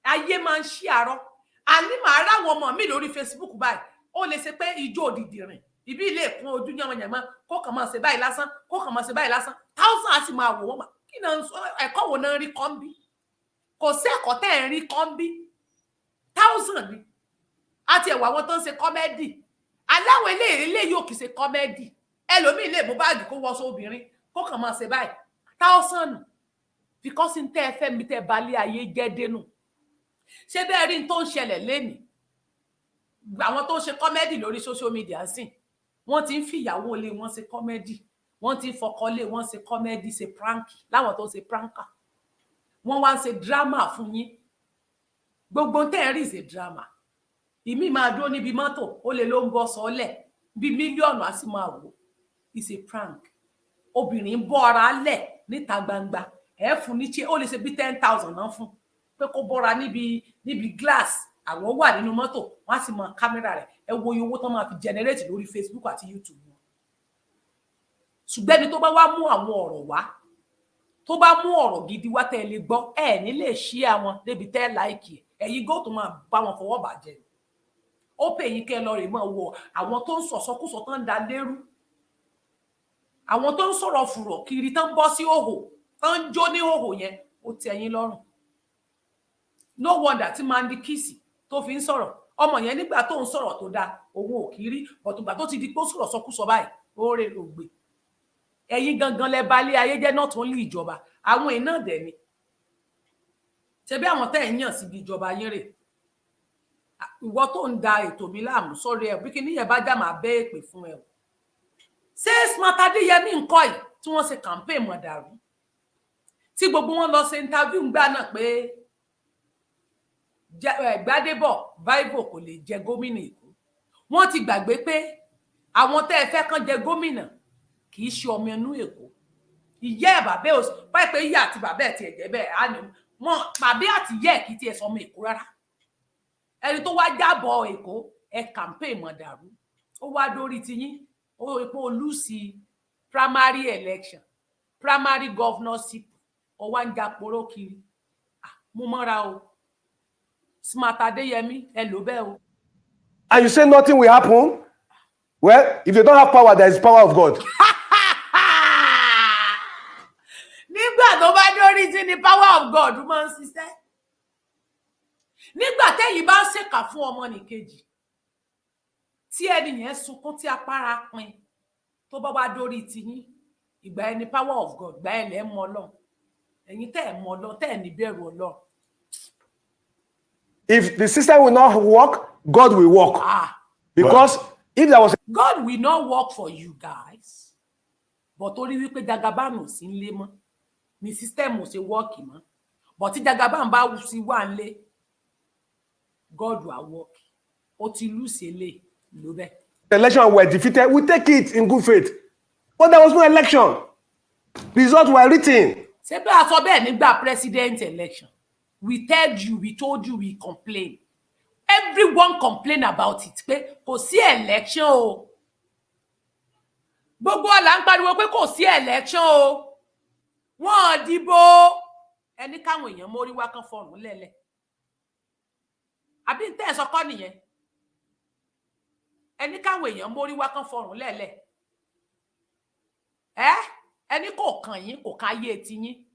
ayé máa ń ṣí àárọ̀. Àní màá ráwọn ọmọ mi lórí Facebook báyìí, ó lè ṣe pé ijó òdìdì rìn ibi ilé ìkún ojú yànmọ̀yànmọ́, kó kàn máa ṣe báyìí lásán, kó kàn máa ṣe báyìí lásán, thousand á sì máa wò wọ́n. Kí náà ẹ̀kọ́ wo náà rí kọ́ ń bí? Kò sí ẹ̀kọ́ tẹ́ ẹ̀ ń rí kọ́ ń bí. Thousand ni àti ẹ̀wọ̀ àwọn tó ń ṣe comedy aláwọ̀ eléyìí, eléyìí ò kì í ṣe comedy. Ẹlòmíì lè mú báàgì kó wọṣọ obìnrin, kó kàn máa ṣe báyìí, thousand, because n tẹ́ ẹ fẹ́ mi tẹ́ ẹ balẹ̀ ayé jẹ́ dénú. Ṣé bẹ́ẹ̀ rí n tó ń ṣẹlẹ̀ lénìí? Àwọn tó ń ṣe comedy lórí social media sìn, wọ́n ti ń fìyàwó lé wọn ṣe comedy, wọ́n ti ń fọkọ lé wọn ṣe comedy, ṣe prank. Láwọn tó ń ṣe pranker, wọ́n wá ń ṣe drama fún yín. Gbogbo tẹ́ ẹ rí ṣe drama. Ìmí máa dúró níbi mọ́tò, ó lè ló ń bọ́ sọ́lẹ̀ bí mílíọ̀nù á sì máa wò. It's a prank. Obìnrin ń bọ́ ara lẹ̀ níta gbangba, ẹ fún ní ṣe ó lè ṣe bí 10,000 náà fún pé kó bọ́ra níbi glass. Àwọn wà nínú mọ́tò, wọ́n á sì mọ kámẹ́rà rẹ̀. Ẹ wo iye owó tán máa fi generate lórí Facebook àti YouTube wọn. Ṣùgbọ́n ẹni tó bá wá mú àwọn ọ̀rọ̀ wá, tó bá mú ọ̀rọ̀ gidi wá tẹ́ ẹ lè gbọ́, ẹ ní lè ṣí àwọn débi tẹ́ ẹ like ẹ̀. Ẹ̀yin gò tó máa bá wọn fọwọ́ bàjẹ́. Ó pè yín kẹ́ ẹ lọ rè mọ́ wọ àwọn tó ń sọ̀sọ́kùsọ, tó ń da lérú, àwọn tó ń sọ̀rọ̀ fùrọ̀ kiri, tó ń bọ́ sí òhò, tó ń jó ní òhò yẹn, ó tẹ́ yín lọ́rùn. No wonder tí Mandy Kiss tó fi ń sọ̀rọ̀ ọmọ yẹn nígbà tó ń sọ̀rọ̀ tó dáa, òun ò kí rí bọ̀tùgbà tó ti di pé ó sọ̀rọ̀ sọkúsọ báyìí, ó rè ògbè. Ẹ̀yin gangan lẹ balẹ̀ ayé jẹ́ náà tó ń lé ìjọba àwọn èèyàn dẹ̀ ni. Ṣebí àwọn tẹ́ ẹ̀ ń yàn síbi ìjọba yín rè? Ìwọ tó ń da ètò mi láàmú sórí ẹ, bí kíní yẹn bá já, máa bẹ́ èpè fún ẹ o. Ṣé Smart Adéyẹmí nǹkan yìí tí wọ́n ṣe campaign mọ̀dàrú, tí gbogbo wọn lọ ṣe interview ńgbà náà pé Gbádébọ̀ Vivo kò lè jẹ gómìnà Èkó, wọ́n ti gbàgbé pé àwọn tẹ́ ẹ fẹ́ kàn jẹ gómìnà kì í ṣe ọmọ inú Èkó. Ìyá ẹ̀, bàbá ẹ̀, báyìí pé ìyá àti bàbá ẹ̀ tiẹ̀ jẹ́ bẹ́ẹ̀ á ní wọn, bàbá àti ìyá ẹ̀ kì í tiẹ̀ sọmọ Èkó rárá. Ẹni tó wá jábọ̀ Èkó, ẹ campaign mọ̀dàrú, ó wá dórí tiyín, ó rí pé ó lose primary election, primary governorship, ó wá ń japoró kiri. Mú mọ́ra o, Smart Adéyẹmí, ẹ lò bẹ́ẹ̀ o. And you say nothing will happen? Well, if you don't have power, there is power of God. Nígbà tó bá dórí tí ni power of God máa ń ṣiṣẹ́. Nígbà tẹ́yìn bá ń ṣèkà fún ọmọnìkejì, tí ẹni yẹn sunkún, tí apára pin, tó bá wá dórí tiyín, ìgbà ẹni power of God gbà ẹ lẹ́ mọ Ọlọ́run. Ẹ̀yin tẹ́ ẹ̀ mọ Ọlọ́run, tẹ́ ẹ̀ ní bẹ̀rù Ọlọ́run. If the system will not work, God will work. Ah. Because if there was God will not work for you guys, but torí wípé Jagaban ò sí nílé mọ́ ni system ò ṣe work mọ́. But tí Jagaban bá sí wà nílé, God will work. Ó ti lose lè ló bẹ́ẹ̀. Election were defeated, we take it in good faith. But there was no election. Results were written. Ṣé bí a sọ bẹ́ẹ̀ nígbà president election? We tell you, we told you, we complain, everyone complain about it pé kò sí election o. Gbogbo wa là ń pariwo pé kò sí election o, wọn dìbò. Ẹni káwọn èèyàn mórí wá kán fọrùn lẹ́lẹ̀, àbí tẹ́ ẹ̀ sọ kọ́ nìyẹn? Ẹni káwọn èèyàn mórí wá kán fọrùn lẹ́lẹ̀, ẹ ẹni kò kàn yín, kò káyé tiyín.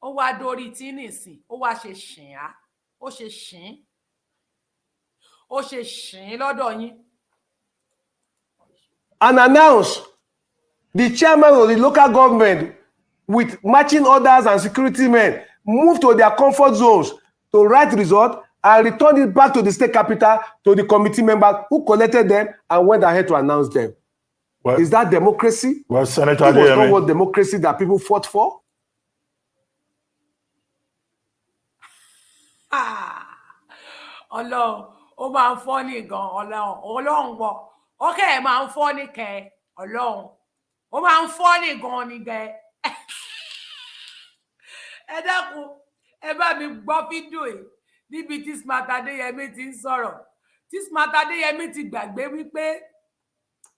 Ó wá dórí tí nìsín, ó wá ṣe ṣìn á, ó ṣe ṣìn, ó ṣe ṣìn lọ́dọ̀ yín. And announce the chairman of the local government with marching orders and security men move to their comfort zones to write result and return it back to the state capital to the committee members who collected them and went ahead to announce them. Well, Is that democracy? Well, Senator It was not Adeyemi, what democracy that people fought for. Ah, Ọlọ́run, ó máa ń fọ́ ní gan. Ọlọ́run, Ọlọ́run wọ ọkẹ́ ẹ̀ máa ń fọ́ ní kẹ. Ọlọ́run, ó máa ń fọ́ ní gan ni gẹ. Ẹ dákun, ẹ bá mi gbọ́ fídíò yìí níbi tí Smart Adéyẹmí ti ń sọ̀rọ̀, tí Smart Adéyẹmí ti gbàgbé wípé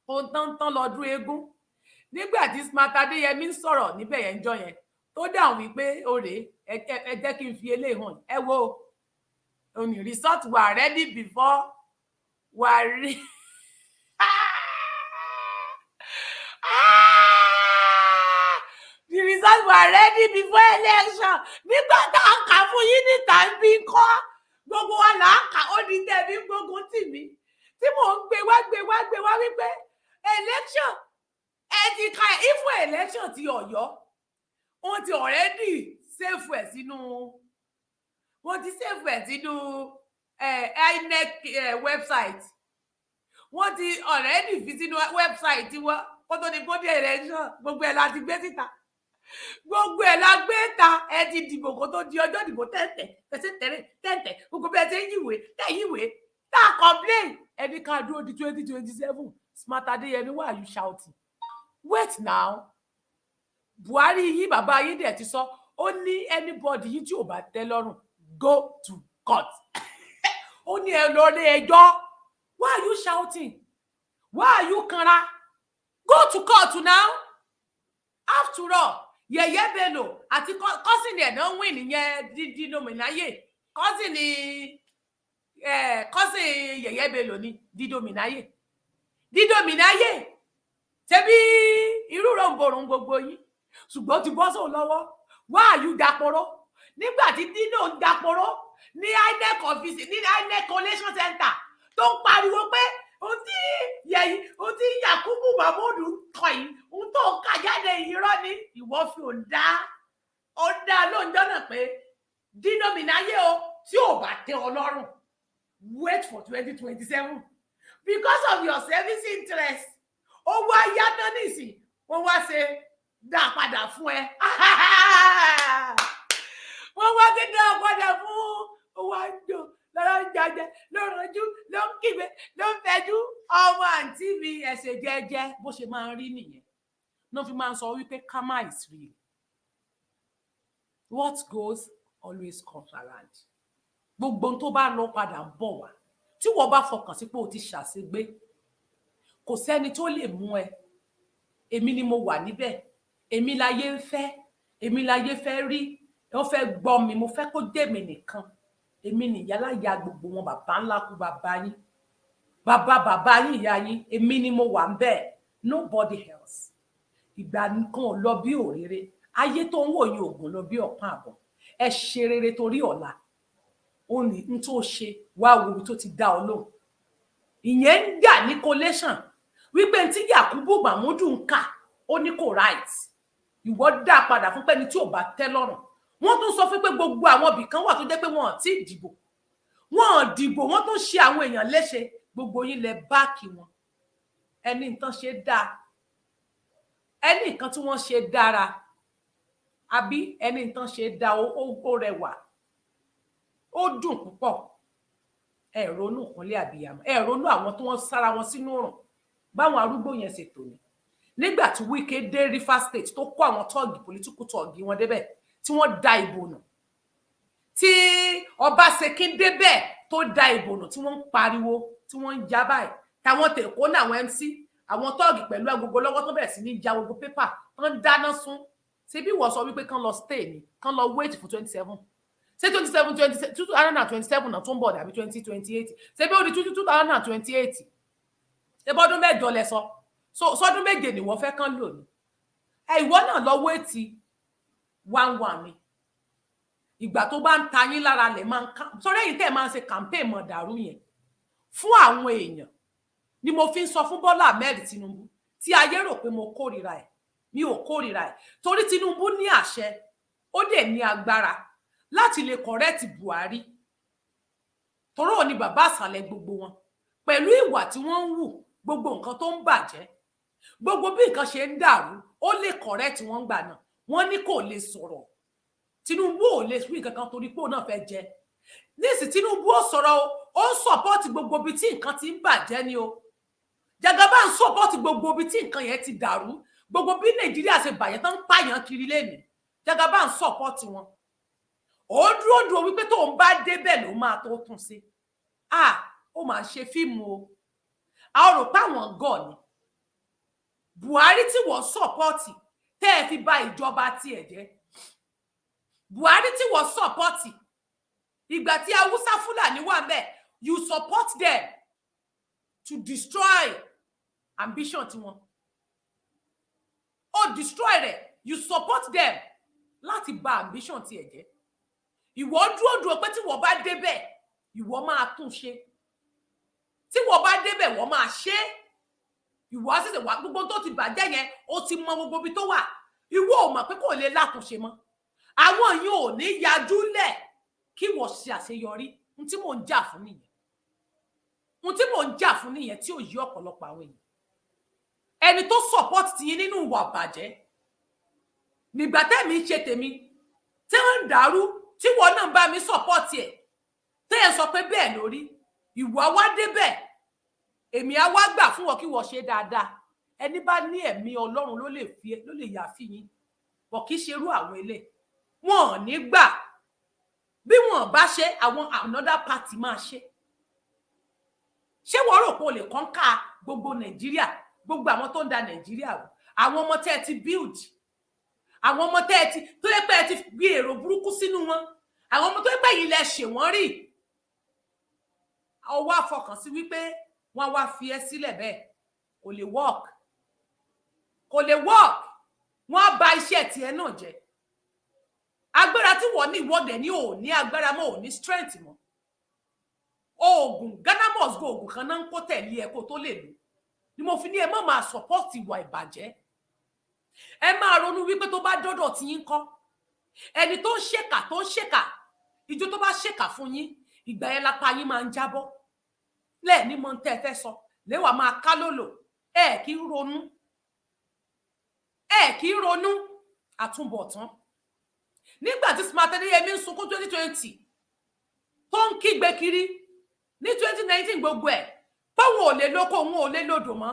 ohun tán tán lọ́dún eégún. Nígbà tí Smart Adéyẹmí ń sọ̀rọ̀ níbẹ̀ yẹn ń jọ yẹn, tó dáhùn wípé òrè, ẹ jẹ́ kí n fi eléyìí hàn. Ẹ wo òní, result were ready before were re the results were ready before election. Nígbà tá a kà fún yín níta ń bí kọ́, gbogbo wa là á kà ó ní tẹ̀mí gbógun tì mí tí mò ń gbé wá, gbé wá, gbé wá wípé election ẹ ti ka ifo election ti Ọ̀yọ́, wọ́n ti already save ẹ̀ sínú, wọ́n ti save ẹ̀ sínú INEC website. Wọ́n ti already fi sínú website wọn kó tó di kó dé election. Gbogbo ẹ̀ la ti gbé síta, gbogbo ẹ̀ la gbé ta. Ẹ ti dìbò kó tó di ọjọ́ ìdìbò. Tẹ̀tẹ̀ tẹ̀sẹ̀ tẹ̀rẹ̀ tẹ̀tẹ̀, gbogbo bẹ́ẹ̀ ṣe ń yíwèé tẹ̀ yíwèé tá a complain, ẹni ká dúró di 2027. Smart Adéyẹmí, why are you shouting? Wait now. Buhari yìí, bàbá yín dẹ̀ ti sọ, ó ní anybody yìí tí ò bá tẹ́ lọ́rùn, go to court. Ó ní ẹ lọ lé ẹjọ́. Why are you shouting? Why are you kanra? Go to court now. After all, Yẹyẹ Bello àti cousin ẹ̀ náà win nìyẹn. Dino Melaye, cousin cousin Yẹyẹ Bello ni Dino Melaye. Dino Melaye, ṣebí irú ròǹbòrùn gbogbo yín, ṣùgbọ́n ti bọ́ sóun lọ́wọ́. Why are you dapòrò? Nígbà tí Dino ń dapòró ní INEC office, ní INEC collation center, tó ń pariwo pé ohun tí yẹyí, ohun tí Yakubu Mahmood ń kọ yìí, ohun tó ń kà jáde yìí, irọ́ ni. Ìwọ fi ò dá lóúnjọ́ náà pé Dino Melaye o, tí ò bá tẹ́ ọ lọ́rùn, wait for 2027 because of your selfish interest. Ó wá yá tán nísìn, wọ́n wá ṣe dá padà fún ẹ, wọ́n wá ti dá padà fún. Ó wá ń jò lọ́rọ̀, ń jajẹ, ló ranjú, ló ń kígbe, ló ń fẹjú. Ọmọ àǹtí mi, ẹsẹ̀ jẹ́jẹ́. Bó ṣe máa ń rí nìyẹn náà, fi máa ń sọ wípé karma is real. What goes always comes around. Gbogbo ohun tó bá lọ padà ń bọ̀ wá. Tí wọ́n bá fọkàn sí pé o ti ṣàṣegbé, kò sẹ́ni tó lè mú ẹ. Èmi ni mo wà níbẹ̀, èmi láyé ń fẹ́, èmi láyé fẹ́ rí, wọ́n fẹ́ gbọ́ mi, mo fẹ́ kó dé mi nìkan, èmi nìyálàyà gbogbo wọn, bàbá ńlá kú bàbá yín, bàbá bàbá yín, ìyá yín, èmi ni mo wà ń bẹ̀, nobody else. Ìgbà kan ò lọ bí òréré. Ayé tó ń wò yín, ògùn lọ bí ọ̀pá àbọ̀. Ẹ ṣe rere torí ọ̀la. Ó ní n tó ṣe wá, wo ibi tó ti dá ọ lóhùn. Ìyẹn ń jà ní collation wípé tí Yakubu Mahmudu ń kà, ó ní kò right. Ìwọ dá padà fún pẹ́ni tí ò bá tẹ́ lọ́rùn. Wọ́n tún sọ fún pé gbogbo àwọn ibì kan wà tó jẹ́ pé wọn ò tí ì dìbò, wọn ò dìbò, wọ́n tún ṣe àwọn èèyàn léṣe. Gbogbo yín lẹ back wọn. Ẹni nǹkan ṣe dáa, ẹni nǹkan tí wọ́n ṣe dára, àbí ẹni nǹkan ṣe dáa, ó rẹwà, ó dùn púpọ̀. Ẹ ronú ìkúnlẹ̀ àbíyamọ, ẹ ronú àwọn tí wọ́n sára wọn sínú òrùn, báwọn arúgbó yẹn ṣe tò ní. Nígbà tí Wike dé Rivers State, tó kó àwọn thug, political thug wọn débẹ̀, tí wọ́n da ìbò nù, tí Ọbaṣẹ́kí débẹ̀ tó da ìbò nù, tí wọ́n ń pariwo, tí wọ́n ń já báyìí, táwọn tèkó náà, àwọn MC, àwọn thug pẹ̀lú agogo lọ́wọ́, tó bẹ̀rẹ̀ sí ní ja gbogbo paper, tó ń dáná sun. Ṣé bí wọ́n sọ wípé kán lọ stay ni, kán lọ wait for 27? Ṣé 27, 2027 náà tó ń bọ̀, dàbí 2028? Ṣé bí ó di 2028? Ṣé bọ́dún 8 lẹ sọ? So sọdún 7 ni wọ́n fẹ́ kán lò ní ẹ. Ìwọ náà lọ wait one one ni. Ìgbà tó bá ń ta yín lára lẹ̀ máa ń ká sórí èyí tẹ́ ẹ̀ máa ń ṣe campaign mọ̀ dàrú yẹn fún àwọn èèyàn ni mo fi ń sọ fún Bọ́lá Ahmed Tinubu, tí ayé rò pé mo kórìíra ẹ̀. Mi ò kórìíra ẹ̀, torí Tinubu ní àṣẹ, ó dẹ̀ ní agbára láti lè correct Buhari, torí òní bàbá àsàlẹ̀ gbogbo wọn pẹ̀lú ìwà tí wọ́n ń wù, gbogbo nǹkan tó ń bàjẹ́, gbogbo bí nǹkan ṣe ń dàrú, ó lè correct wọn gbà náà. Wọ́n ní kò lè sọ̀rọ̀, Tinubu ò lè wí nǹkan kan torí pé òun náà fẹ́ jẹ níìsí. Tinubu ò sọ̀rọ̀ o, ó ń support gbogbo ibi tí nǹkan ti ń bàjẹ́ ni o. Jagaba ń support gbogbo ibi tí nǹkan yẹn ti dàrú, gbogbo bí Nàìjíríà ṣe bàjẹ́ tán, ń pààyàn kiri lẹ́nu. Jagaba ń support wọn. Ó dúró dúró wípé tóun bá débẹ̀ ló máa tó tún ṣe. Ah, ó máa ṣe fíìmù o. A rò pé àwọn gọ̀ ni. Buhari tí wọ́n support, tẹ́ ẹ fi bà ìjọba tiẹ̀ jẹ́, Buhari tí wọ́n support ìgbà tí Haúsá Fúlàní wà ńbẹ̀, you support them to destroy ambition tiwọn. Ó destroy rẹ̀. You support them láti bà ambition tiẹ̀ jẹ́. Ìwọ dúró dúró pé tí wọ́n bá débẹ̀, ìwọ máa tún ṣe. Tí wọ́n bá débẹ̀, wọ́n máa ṣe. Ìwọ á ṣẹ̀ṣẹ̀ wá gbogbo tó ti bàjẹ́ yẹn, ó ti mọ gbogbo ibi tó wà. Ìwọ ò mọ̀ pé kò lè látúnṣe mọ́. Àwọn yìí ò ní yajú lẹ̀ kí wọ́n ṣe àṣeyọrí. Ohun tí mò ń jà fún nìyẹn, ohun tí mò ń jà fún nìyẹn tí ò yí ọ̀pọ̀lọpọ̀ àwọn èèyàn. Ẹni tó support tiyín nínú ìwà bàjẹ́ nígbà tẹ́mi ń ṣe tèmi, tí ń dàrú, tí wọn náà bá mi support ẹ̀, tẹ́ ẹ sọ pé bẹ́ẹ̀ lórí, ìwà wá débẹ̀, èmi á wá gbà fún wọn kí wọ́n ṣe dáadáa. Ẹni bá ní ẹ̀mí Ọlọ́run ló lè fi, ló lè yà fi yín bọ̀. Kì í ṣerú àwọn ilé wọn ò ní gbà. Bí wọn bá ṣe, àwọn another party máa ṣe. Ṣé wọ́n rò pé o lè conquer gbogbo Nàìjíríà, gbogbo àwọn tó ń da Nàìjíríà rú, àwọn ọmọ tẹ́ ẹ ti build, àwọn ọmọ tẹ́ ẹ ti tó yẹ pé ẹ ti gbé èrò burúkú sínú wọn, àwọn ọmọ tó yẹ pé yìí lẹ ṣe wọ́n rí? Ọwọ́ àfọkànsí wípé wọ́n wá fi ẹ́ sílẹ̀ bẹ́ẹ̀, kò lè work, kò lè work. Wọ́n á bà iṣẹ́ tiẹ̀ náà jẹ́. Agbára tí wọ́n ní, ìwọ́dẹ̀ ní ò ní agbára mọ́, ò ní strength mọ́. Oògùn Ghana must go, oògùn kan náà ń kó tẹ̀lé ẹ kó tó lè lò ni mo fi ní ẹ má máa support ìwà ìbàjẹ́. Ẹ máa ronú wípé tó bá dọ́dọ̀ tí yín kọ́, ẹni tó ń ṣèkà, tó ń ṣèkà, ìjọ tó bá ṣèkà fún yín, ìgbà yẹn lápá yín máa ń jábọ́ lẹ́ẹ̀ní mọ́ tẹ́ ẹ fẹ́ sọ léwàá máa ká lòlò. Ẹ kì í ronú, ẹ kì í ronú àtúbọ̀tán. Nígbà tí Smart Adéyẹmí ń sunkún 2020, tó ń kígbe kiri ní 2019, gbogbo ẹ̀ báwọn ò lè lóko, òun ò lè lodò mọ́,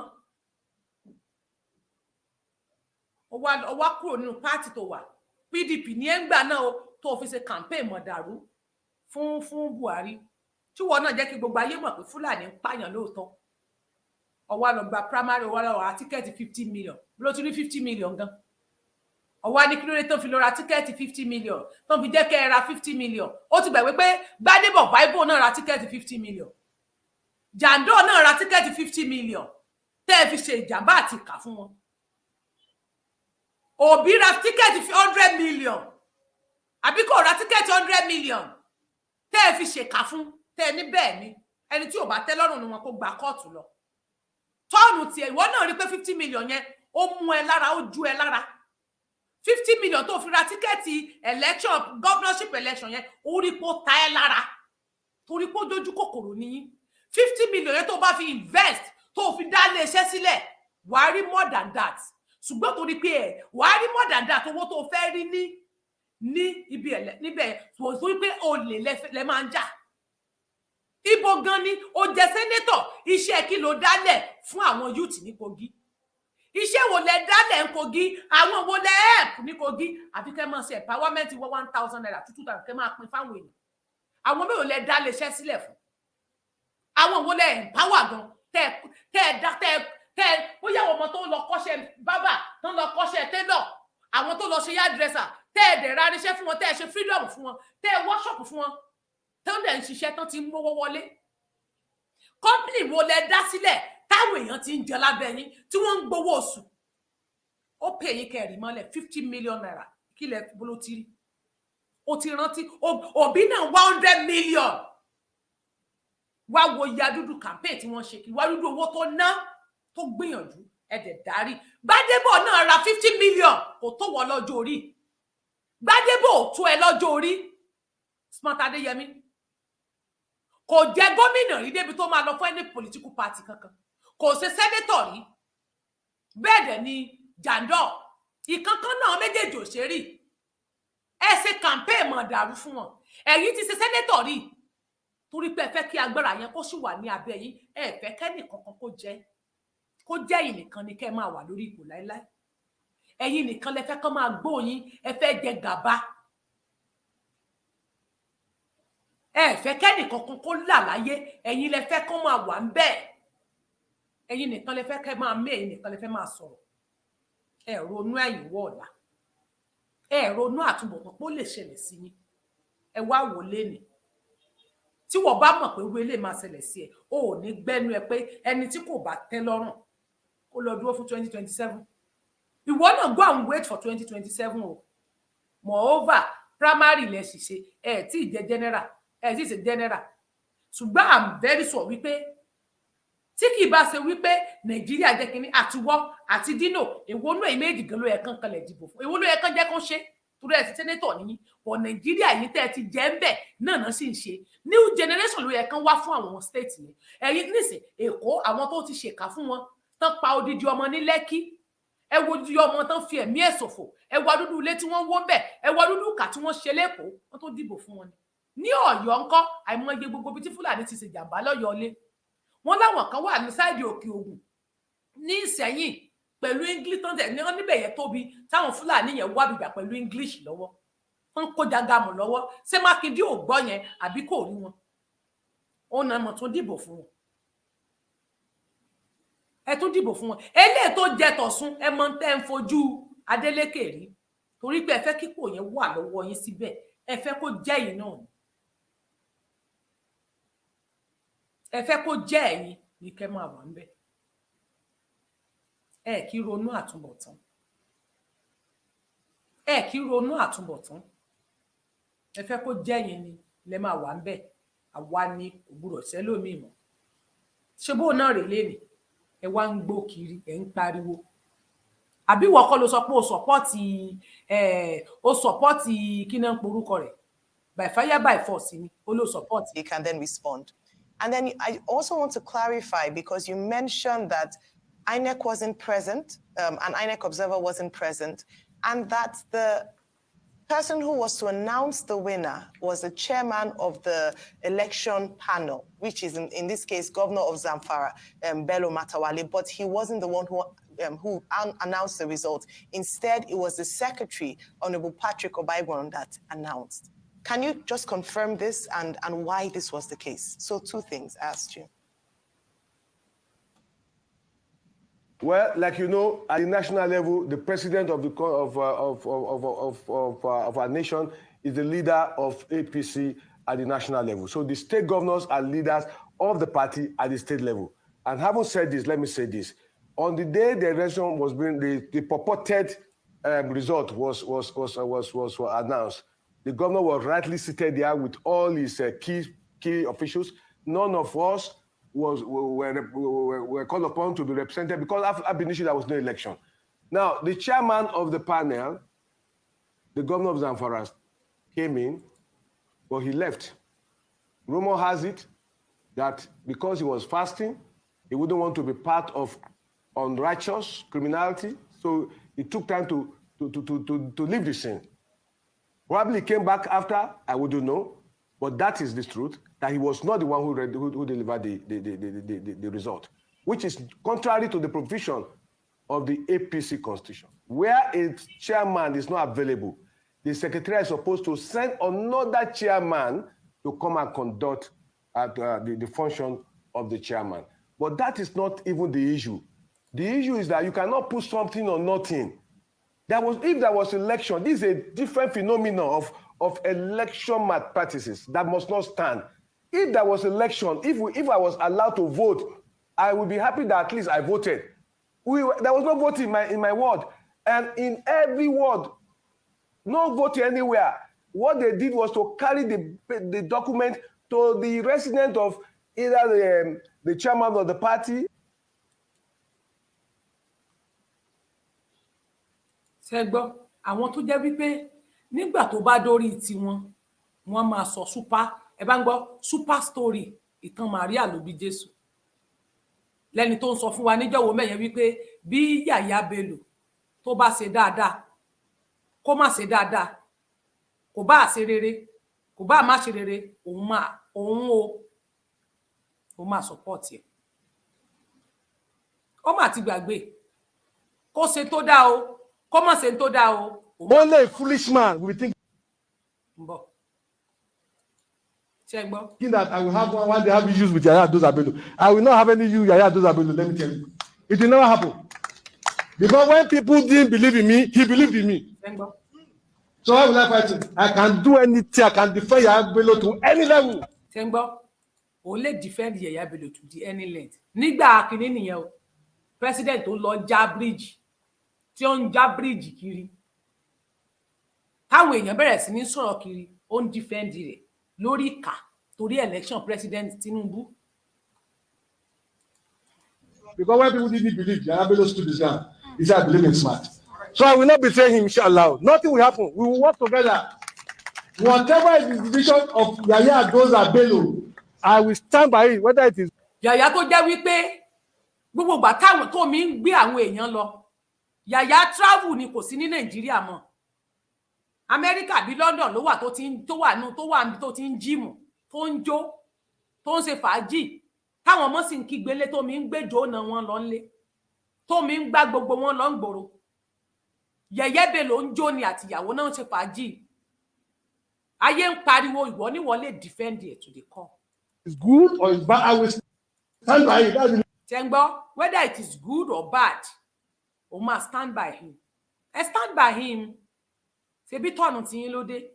ó wá kúrò nínú party tó wà, PDP ní ẹ̀ ń gbà náà o, tó fi ṣe campaign mọ̀dàrú fún Buhari, tí wọn náà jẹ́ kí gbogbo ayé mọ̀ pé Fúlàní ń pààyàn lóòótọ́. Ó wá lọ gba primary, ó wá lọ ra ticket 50 million. Ló ti rí 50 million gan. Ó wá ní kí ló dé tó fi lọ ra ticket 50 million, tó fi jẹ́ kẹ́ ẹ ra 50 million? Ó ti gbàgbé pé Gbádébọ̀ Bible náà ra ticket 50 million, Jandor náà ra ticket 50 million, tẹ́ ẹ fi ṣe ìjàmbá àti ìkà fún wọn. Òbí ra ticket 100 million, àbí kò ra ticket 100 million tẹ́ ẹ fi ṣèkà fún, tẹ́ ẹ ní bẹ́ẹ̀ ni ẹni tí ò bá tẹ́ lọ́rùn ni wọn kó gba kóòtù lọ. Tọ́ọ̀nù tiẹ̀, ìwọ náà rí pé 50 million yẹn, ó mú ẹ lára, ó ju ẹ lára. 50 million tó fi ra ticket election, governorship election yẹn, ó rí pé ó ta ẹ lára torí pé ó dojú kòkòrò níyín. 50 million yẹn, tó bá fi invest, tó fi dá ilé iṣẹ́ sílẹ̀, wàá rí more than that. Ṣùgbọ́n torí pé ẹ wàá rí more than that, owó tó fẹ́ rí ní ibi ẹ̀lẹ́ níbẹ̀, torí pé olè lẹ máa ń jà. Ibo gan ni ó jẹ senator? Iṣẹ́ kí ló dálẹ̀ fún àwọn youth ní Kogi? Iṣẹ́ wo lẹ dálẹ̀ ń Kogi? Àwọn wo lẹ help ní Kogi? Àfi kẹ́ máa ṣe empowerment wọ́n ₦1,000, 2,000, kẹ́ máa pín fáwọn èèyàn. Àwọn mélòó lẹ dá lè ṣẹ́ sílẹ̀ fún? Àwọn wo lẹ empower gan, tẹ tẹ dá, tẹ tẹ bóyá àwọn ọmọ tó lọ kọ́ṣẹ́ bábà, tó lọ kọ́ṣẹ́ tailor, àwọn tó lọ ṣe hairdresser, tẹ́ ẹ dẹ̀ ra irinṣẹ́ fún wọn, tẹ́ ẹ ṣe freedom fún wọn, tẹ́ ẹ workshop fún wọn, tó ń dẹ̀ ń ṣiṣẹ́, tán ti ń mówó wọlé? Company wo lẹ dá sílẹ̀ táwọn èèyàn ti ń jẹ lábẹ́ yín, tí wọ́n ń gbowó oṣù? Ó pè yín kẹrì mọ́lẹ̀. ₦50 million, kí lẹ bolo ti rí? O ti rántí Òbí náà, 100 million. Wá wo ya dúdú campaign tí wọ́n ṣe kí wá dúdú owó tó ná, tó gbìyànjú, ẹ̀dẹ̀ dárí. Gbádébọ̀ náà ra 50 million, kò tó wọ lọ́jọ́ orí. Gbádébọ̀ ò tó ẹ lọ́jọ́ orí. Smart Adéyẹmí kò jẹ gómìnà rí débi tó máa lọ fún any political party kankan, kò ṣe senator rí. Bẹ́ẹ̀ dẹ̀ ni Jandor, ìkankan náà méjèèjì ò ṣe rí. Ẹ ṣe campaign mọ̀ dàrú fún wọn. Ẹ̀yin ti ṣe senator rí, torí pé ẹ fẹ́ kí agbára yẹn kó sì wà ní abẹ́ yín. Ẹ fẹ́ kẹ́nì kankan kó jẹ́, kó jẹ́ ẹ̀yin nìkan ni kẹ́ ẹ máa wà lórí ipò láéláé. Ẹ̀yin nìkan lẹ fẹ́ kán máa gbóyin. Ẹ fẹ́ jẹ gàba, ẹ fẹ́ kẹ́nì kankan kó là láyé. Ẹ̀yin lẹ fẹ́ kán máa wà ń bẹ́ẹ̀. Ẹ̀yin nìkan lẹ fẹ́ kẹ́ máa mí, ẹ̀yin nìkan lẹ fẹ́ máa sọ̀rọ̀. Ẹ ronú ẹ̀yìn wọ̀ ọ̀la, ẹ ronú àtúbọ̀tán pé ó lè ṣẹlẹ̀ sí yín. Ẹ wá wò lénìí, tí wọ́n bá mọ̀ pé irú eléyìí máa ṣẹlẹ̀ sí ẹ, o ò ní gbẹ́nu ẹ pé ẹni tí kò bá tẹ́ lọ́rùn kó lọ dúró fún 2027. Ìwọ náà go and wait for 2027 o. Moreover, primary lẹ sì ṣe, ẹ tí ì jẹ general, ẹ tí ì ṣe general. Ṣùgbọ́n I'm very sure wípé tí kì í bá ṣe wípé Nàìjíríà jẹ́ kínní, àtiwọ́ àti Dino, èwo náà méjì gan ló yẹ kán kanlẹ̀ dìbò fún? Èwo ló yẹ kán jẹ́ kán ṣe? Torí ẹ ti senator nìyí bọ̀. Nàìjíríà yìí tẹ́ ẹ ti jẹ́ ń bẹ̀ náà náà sì ń ṣe. New generation ló yẹ kán wá fún àwọn state yẹn. Ẹ̀yin nísìn Èkó, àwọn tó ti ṣèkà fún wọn tán, pa odidi ọmọ ní Lẹ́kí. Ẹ wo odidi ọmọ tán fi ẹ̀mí ẹ̀ ṣòfò. Ẹ wo dúdú ilé tí wọ́n wó ń bẹ̀. Ẹ wo dúdú ìkà tí wọ́n ṣe lẹ́kọ̀ọ́. Wọ́n tó dìbò fún wọn ni ní Ọ̀yọ́ ńkọ́? Àìmọye gbogbo ibi tí Fúlàní ti ṣèjàmbá lọ́yọ̀ọ́ lé wọn. Láwọn kan wà ní side Òkè Ògùn ní Ìsẹ̀yìn pẹ̀lú English tó ń tẹ̀ ní wọn níbẹ̀ yẹn tóbi, táwọn Fúlàní yẹn wá bìgbà pẹ̀lú English lọ́wọ́, wọ́n ń kó jagamu lọ́wọ́. Ṣé Mákindé ò gbọ́ yẹn àbí kò rí wọn? Ó náà mọ̀ tún dìbò fún wọn. Ẹ tún dìbò fún wọn. Eléyìí tó jẹ tọ̀sùn, ẹ mọ tẹ́ ń fojú Adeleke rí, torí pé ẹ fẹ́ kípò yẹn wà lọ́wọ́ yín síbẹ̀. Ẹ fẹ́ kó jẹ́ yìí náà ni, ẹ fẹ́ kó jẹ́ ẹ̀yin ní kẹ́ máa wà ńbẹ̀. Ẹ kì í ronú àtúbọ̀tán, ẹ kì í ronú àtúbọ̀tán. Ẹ fẹ́ kó jẹ́yìn ni lẹ máa wà ń bẹ̀, àwa ni kò gbúdọ̀ sẹ́lòmíì mọ́. Ṣé bóun náà rè lénìí? Ẹ wá ń gbó kiri, ẹ ń pariwo. Àbí ìwọ kọ́ ló sọ pé o support ẹ, o support kí náà ń porúkọ rẹ̀, by fire by force ni ó ló support. You can then respond. And then I also want to clarify, because you mentioned that INEC wasn't present, an INEC observer wasn't present, and that the person who was to announce the winner was the chairman of the election panel, which is in this case, Governor of Zamfara, Bello Matawalle, but he wasn't the one who announced the result. Instead, it was the secretary, Honorable Patrick Obaigwon, that announced. Can you just confirm this and why this was the case? So two things I asked you. Well, like you know, at the national level, the president of the of our nation is the leader of APC at the national level. So the state governors are leaders of the party at the state level. And having said this, let me say this: on the day the election was being the purported result was announced, the governor was rightly seated there with all his key officials. None of us was were called upon to be represented because ab initio there was no election. Now, the chairman of the panel, the governor of Zamfara, came in, but he left. Rumor has it that because he was fasting, he wouldn't want to be part of unrighteous criminality, so he took time to leave the scene. Probably came back after, I wouldn't know, but that is the truth, that he was not the one who delivered the result, which is contrary to the provision of the APC constitution. Where a chairman is not available, the secretary is supposed to send another chairman to come and conduct the function of the chairman. But that is not even the issue. The issue is that you cannot put something on nothing. If there was election, this is a different phenomenon of election malpractices that must not stand. If there was election, if I was allowed to vote, I would be happy that at least I voted. There was no voting in my ward. And in every ward, no voting anywhere. What they did was to carry the document to the resident of either the chairman of the party. Ṣe gbọ́, àwọn tó jẹ́ wípé nígbà tó bá dórí tiwọn, wọ́n máa sọ super, ẹ bá ń gbọ́ super story, ìtàn Maria ló bí Jésù. Lẹ́ni tó ń sọ fún wa níjọ́wọ́ mẹ́yẹn wípé bí Yàyà Bello tó bá ṣe dáadáa, kó má ṣe dáadáa, kò bá ṣe rere, kò bá má ṣe rere, òun máa òun o òun máa support ẹ̀. Ó mà ti gbàgbé kó ṣe tó dáa o, kó má ṣe tó dáa o. Only a foolish man will be thinking Ń bọ̀, ṣe gbọ́. that I will have one day have issues with Yaya Doza Bello. I will not have any issue with Yaya Doza Bello, let me tell you. It will never happen. Because when people didn't believe in me, he believed in me. Ṣe gbọ́. So why will I fight him? I can do anything. I can defend Yaya Bello to any level. Ṣe ń gbọ́, òun lè defend Yaya Bello to the any length. Nígbà kínní nìyẹn o, president tó lọ já bridge, tí ó ń já bridge kiri, táwọn èèyàn bẹ̀rẹ̀ sí ní sọ̀rọ̀ kiri, ó ń defend rẹ̀ lórí ìkà torí election president Tinubu. Because when people didn't believe, Yaya Bello stood his ground. He said, "I believe in Smart. So I will not betray him, inshallah. Nothing will happen. We will work together. Whatever is the decision of Yaya Doza Bello, I will stand by it, whether it is Yàyà tó jẹ́ wípé gbogbo ìgbà táwọn tó mi ń gbé àwọn èèyàn lọ, Yàyà travel ni, kò sí ní Nàìjíríà mọ́. Amẹ́ríkà bí London ló wà, tó ti ń tó wà nù, tó wà níbi tó ti ń gym, tó ń jó, tó ń ṣe fàájì, táwọn ọmọ sì ń kígbélé, tó mi ń gbẹjọ náà wọn lọ ńlé, tó mi ń gbá gbogbo wọn lọ ń gbòòrò. Yẹyẹ Bello ń jó ni, àtìyàwó náà ń ṣe fàájì. Ayé ń pariwo, ìwọ níwọ lè defend it to the core. Is good or is bad, I will stand by it. That's the Ṣe ń gbọ́, whether it is good or bad, o máa stand by him. Ẹ stand by him. Ṣebí tọ̀nù tiyín ló dé,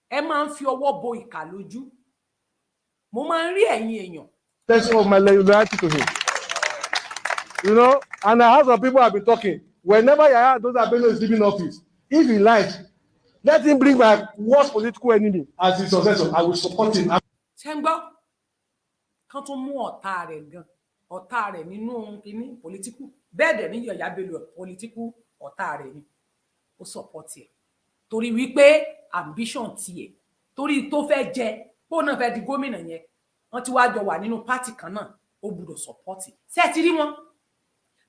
ẹ máa ń fi ọwọ́ bo ìkà lójú. Mo máa ń rí ẹ̀yin èèyàn. Test of my loyalty to him. And I have some people have been talking. Whenever Yaya Doza Bello is leaving office, if he likes, Let him bring my worst political enemy as his successor. I will support him. Ṣé ń gbọ́? Kán tún mú ọ̀tá rẹ̀ gan, ọ̀tá rẹ̀ nínú kínní political. Bẹ́ẹ̀ dẹ̀ ní Yàyà Bello, political ọ̀tá rẹ̀ ni, ó support ẹ̀ torí wípé ambition tiẹ̀, torí tó fẹ́ jẹ, kó náà fẹ́ di gómìnà yẹn. Wọ́n ti wá jọ wà nínú party kan náà, ó gbọ́dọ̀ support. Ṣé ẹ ti rí wọn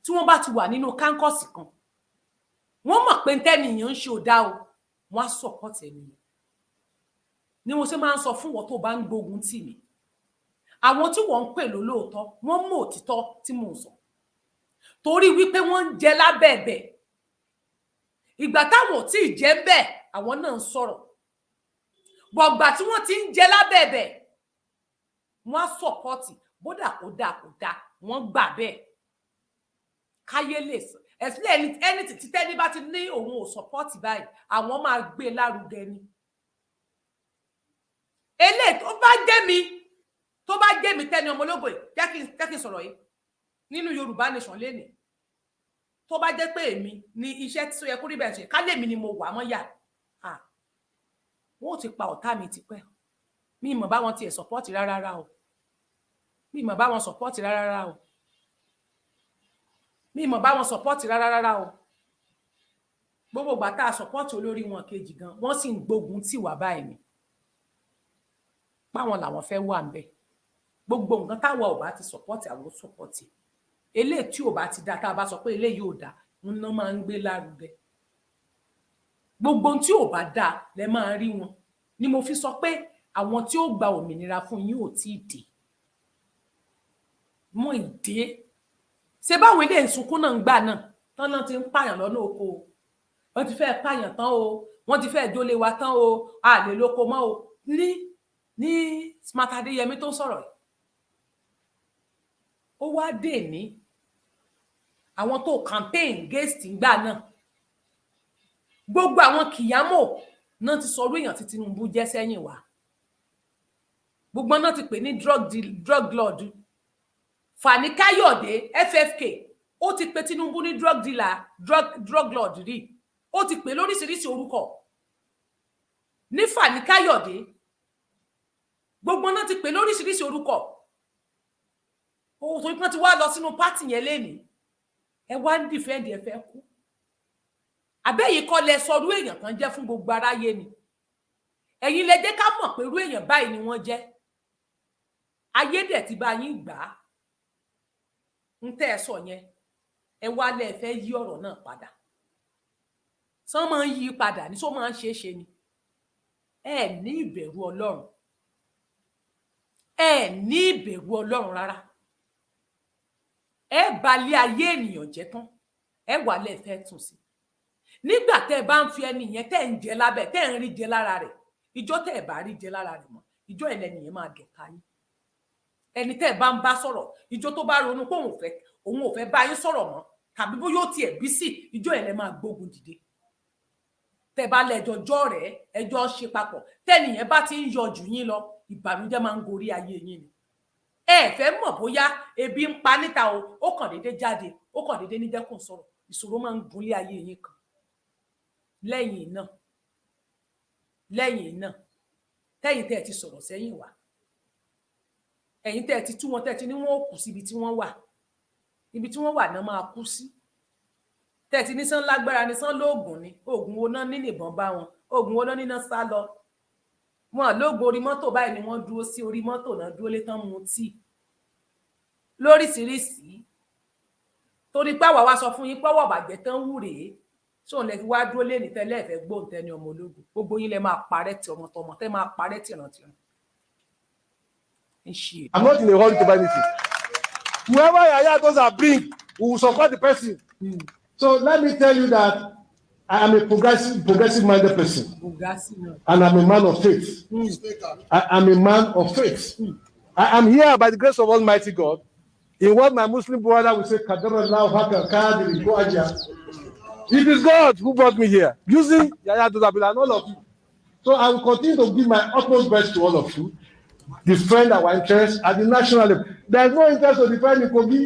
tí wọ́n bá ti wà nínú caucus kan, wọ́n mọ̀ pé tẹ́nìyàn ń ṣe ò dá o, wọ́n á support ẹnìyàn ni. Mo ṣe máa ń sọ fún wọn tó bá ń gbógun tì mí, àwọn tí wọ́n ń pè lólóòótọ́, wọ́n mọ̀ òtítọ́ tí mò ń sọ, torí wípé wọ́n ń jẹ lábẹ́ ẹ̀bẹ̀. Ìgbà táwọn ò tí ì jẹ́ ń bẹ̀, àwọn náà ń sọ̀rọ̀ gbọ̀ngbà. Tí wọ́n ti ń jẹ lábẹ́ ẹ̀bẹ̀, wọ́n á support bódà kó dáa kó dáa, wọ́n gbà bẹ́ẹ̀ káyé lè sọ ẹ̀sìn. Ẹni tí tẹ́ni bá ti ní òun ò support báyìí, àwọn máa gbé e lárugẹ ni. Eléyìí tó bá jẹ́ mi, tó bá jẹ́ mi, Tẹ́ni ọmọ ológo yìí, jẹ́ kí n sọ̀rọ̀ yìí nínú Yorùbá Nation lénìí. Tó bá jẹ́ pé èmi ni iṣẹ́ tí ó yẹ kó rí bẹ́ẹ̀ ṣe, ká lèmi ni mo wà mọ́ yà, wọ́n ò ti pa ọ̀tá mi tipẹ́. Mi mọ̀ báwọn tiẹ̀ support rárá rárá o. Mi mọ̀ báwọn support rárá rárá o. Mi mọ̀ báwọn support rárá rárá o. Gbogbo ìgbà tá a support olórí wọn kejì gan, wọ́n sì ń gbógun tì wá báyìí ni, páwọn làwọn fẹ́ wà ńbẹ̀. Gbogbo nǹkan táwa ò bá ti support, àwọn support. Eléyìí tí ò bá ti dá, tá a bá sọ pé eléyìí ò dá, ń ná máa ń gbé lárugẹ. Gbogbo ohun tí ò bá dáa lẹ máa rí wọn. Ni mo fi sọ pé àwọn tí ó gba òmìnira fún yín ò tí ì dé mọ ìdé. Ṣé báwọn ilé ìsunkún náà ń gbà náà tán náà ti ń pààyàn lọ́nà oko o? Wọ́n ti fẹ́ẹ́ pààyàn tán o, wọ́n ti fẹ́ẹ́ jólé wa tán o, a lè lóko mọ́ o. Ní Smart Adéyẹmí tó ń sọ̀rọ̀ yìí, ó wá dé ní àwọn tó campaign against ngbà náà, gbogbo àwọn Kìyàmó náà ti sọ orú èèyàn tí Tinubu jẹ́ sẹ́yìn wá. Gbogbo náà ti pè ní drug lord. Fani Káyọ̀dé FFK, ó ti pe Tinubu ní drug dealer, drug lord rí. Ó ti pè lóríṣiríṣi orúkọ ní Fani Káyọ̀dé. Gbogbo náà ti pè lóríṣiríṣi orúkọ. Owó tó pọ́n ti wá lọ sínú party yẹn lénìí, ẹ wá ń defend, ẹ fẹ́ kú. Àbẹ́yìí kọ́ lẹ sọrú èèyàn kan jẹ́ fún gbogbo aráyé ni? Ẹ̀yin lẹ jẹ́ ká mọ̀ pé irú èèyàn báyìí ni wọ́n jẹ́. Ayé dẹ̀ ti bá yín gbà á. Ń tẹ́ ẹ sọ yẹn, ẹ wá lẹ fẹ́ yí ọ̀rọ̀ náà padà. Sọ máa ń yí padà ní, sọ máa ń ṣeé ṣe ni? Ẹ ní ìbẹ̀rù Ọlọ́run, ẹ ní ìbẹ̀rù Ọlọ́run rárá. Ẹ balẹ̀ ayé ènìyàn jẹ́ tán, ẹ wà lẹ fẹ́ tún sí. Nígbà tẹ́ ẹ bá ń fi ẹni yẹn, tẹ́ ẹ ń jẹ lábẹ́, tẹ́ ẹ ń rí jẹ lára rẹ̀, ìjọ tẹ́ ẹ bá rí jẹ lára rẹ̀ mọ́, ìjọ ẹlẹ́ni yẹn máa dọ̀tá yín. Ẹni tẹ́ ẹ bá ń bá sọ̀rọ̀, ìjọ tó bá ronú pé òun ò fẹ́ bá yín sọ̀rọ̀ mọ́, tàbí bóyá ó tiẹ̀ bí sí, ìjọ ẹ̀ lẹ máa gbógun dìde. Tẹ́ bá lẹ́jọ́ jọ́ rẹ̀, ẹjọ́ ṣe papọ̀, tẹ́nìyẹn bá ti ń yọ jù yín lọ, ìbànújẹ́ máa ń gorí ayé yín ni. Ẹ fẹ́ mọ̀ bóyá ebi ń pa níta o, ó kàn déédéé jáde, ó kàn déédéé níjẹ́kùn sọ̀rọ̀, ìṣòro máa ń gunlé ayé yín kan. Lẹ́yìn náà, tẹ́yìn tẹ́ ẹ ti sọ̀rọ̀ sẹ́yìn wá, ẹ̀yin tẹ́ ẹ ti tú wọn, tẹ́ ẹ ti ní wọ́n ò kú síbi tí wọ́n wà, ibi tí wọ́n wà náà máa kú sí. Tẹ́ ẹ ti ní sán lágbára ni, sán lóògùn ni, oògùn wo náà ní nìbọn bá wọn? Oògùn wo náà níná sá lọ wọn lóògùn? Orí mọ́tò báyìí ni wọ́n dúró sí, orí mọ́tò náà dúró lé tán, mu tíì lóríṣiríṣi. Torí pé àwa wá sọ fún yín pọ́wọ́ bàjẹ́ tán wù rèé, sóun lẹ fi wá dúró lé ní tẹ́lẹ̀ ẹ̀fẹ́ gbóhùn Tẹ́ni ọmọ ológun. Gbogbo yín lẹ máa parẹ́ tí ọmọtọmọ tẹ́ máa parẹ́ tìrantìran. Ń ṣe. I'm not in a hurry to buy anything. Whoever Yaya Toza bring, we will support the person. So let me tell you that I am a progressive minded person. Bugasi náà. And I'm a man of faith. I am a man of faith. I am here by the grace of Almighty God. In what my Muslim brother will say, Kadarallahu haka kadiri ko aja. It is God who brought me here, using Yaya Toza and all of you. So I will continue to give my utmost best to all of you, defend our interests at the national level. There is no interest to defend in Kogi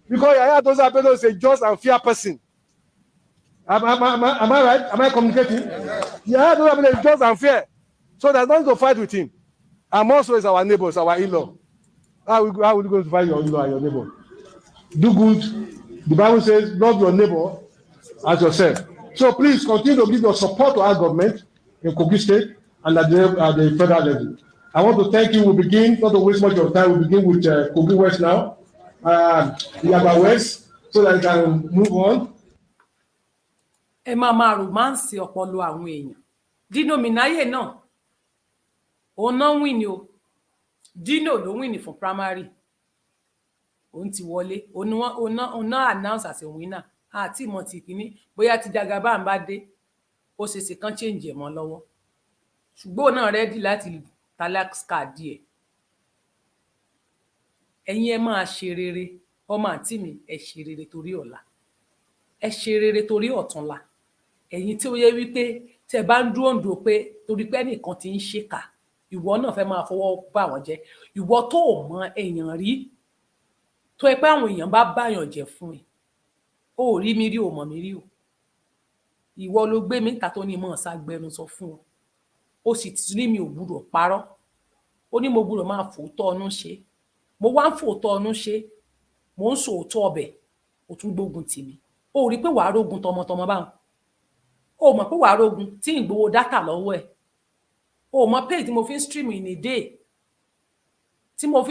because Yaya Toza Bello is a just and fair person. Am I right? Am I communicating? Yeah, no, is just unfair. So there's nothing to fight with him. And also is our neighbors, our in-law. How we going to fight your in-law and your neighbor? Do good. The Bible says, "Love your neighbor as yourself." So please continue to give your support to our government in Kogi State and at the federal level. I want to thank you. We begin, not to waste much of time, we begin with Kogi West now, Yaba West, so that we can move on. Ẹ máa máa romance ọpọlọ àwọn èèyàn. Dino Melaye náà, òun náà win o. Dino ló win fún primary, òun ti wọlé, òun náà announce as a winner. Àti ìmọ̀ ti kìíní, bóyá tí Jagaban bá dé, ó ṣe ṣe kán change ẹ̀ mọ́ lọ́wọ́, ṣùgbọ́n òun náà ready láti talax card ẹ̀. Ẹ̀yin ẹ máa ṣe rere. Ọmọ àǹtí mi, ẹ ṣe rere torí ọ̀la, ẹ ṣe rere torí ọ̀túnla. Ẹ̀yin tí ó yẹ wípé tẹ́ bá ń dúró ń dúró pé torí pé ẹnìkan ti ń ṣèkà, ìwọ náà fẹ́ máa fọwọ́ bá wọn jẹ́. Ìwọ tó ò mọ èèyàn rí, tó yẹ pé àwọn èèyàn bá báyàn jẹ́ fún ẹ, ó ò rí mi rí, ò mọ̀ mí rí o. Ìwọ ló gbé mi níta tó ní mọ̀ ṣàgbẹnusọ fún ọ, ó sì ti ní mi ò gbúdọ̀ parọ́, ó ní mo gbúdọ̀ máa fòótọ́ ọnú ṣe. Mo wá ń fòótọ́ ọnú ṣe, mò ń sòótọ́ ọbẹ̀, ó tún gbógun tì mí. Ó rí i pé wàá rógun tọmọtọmọ báwọn. Ó mọ̀ pé wàá rógun tí ń gbowó data lọ́wọ́ ẹ̀. Ó mọ page tí mo fi ń stream in a day tí mo fi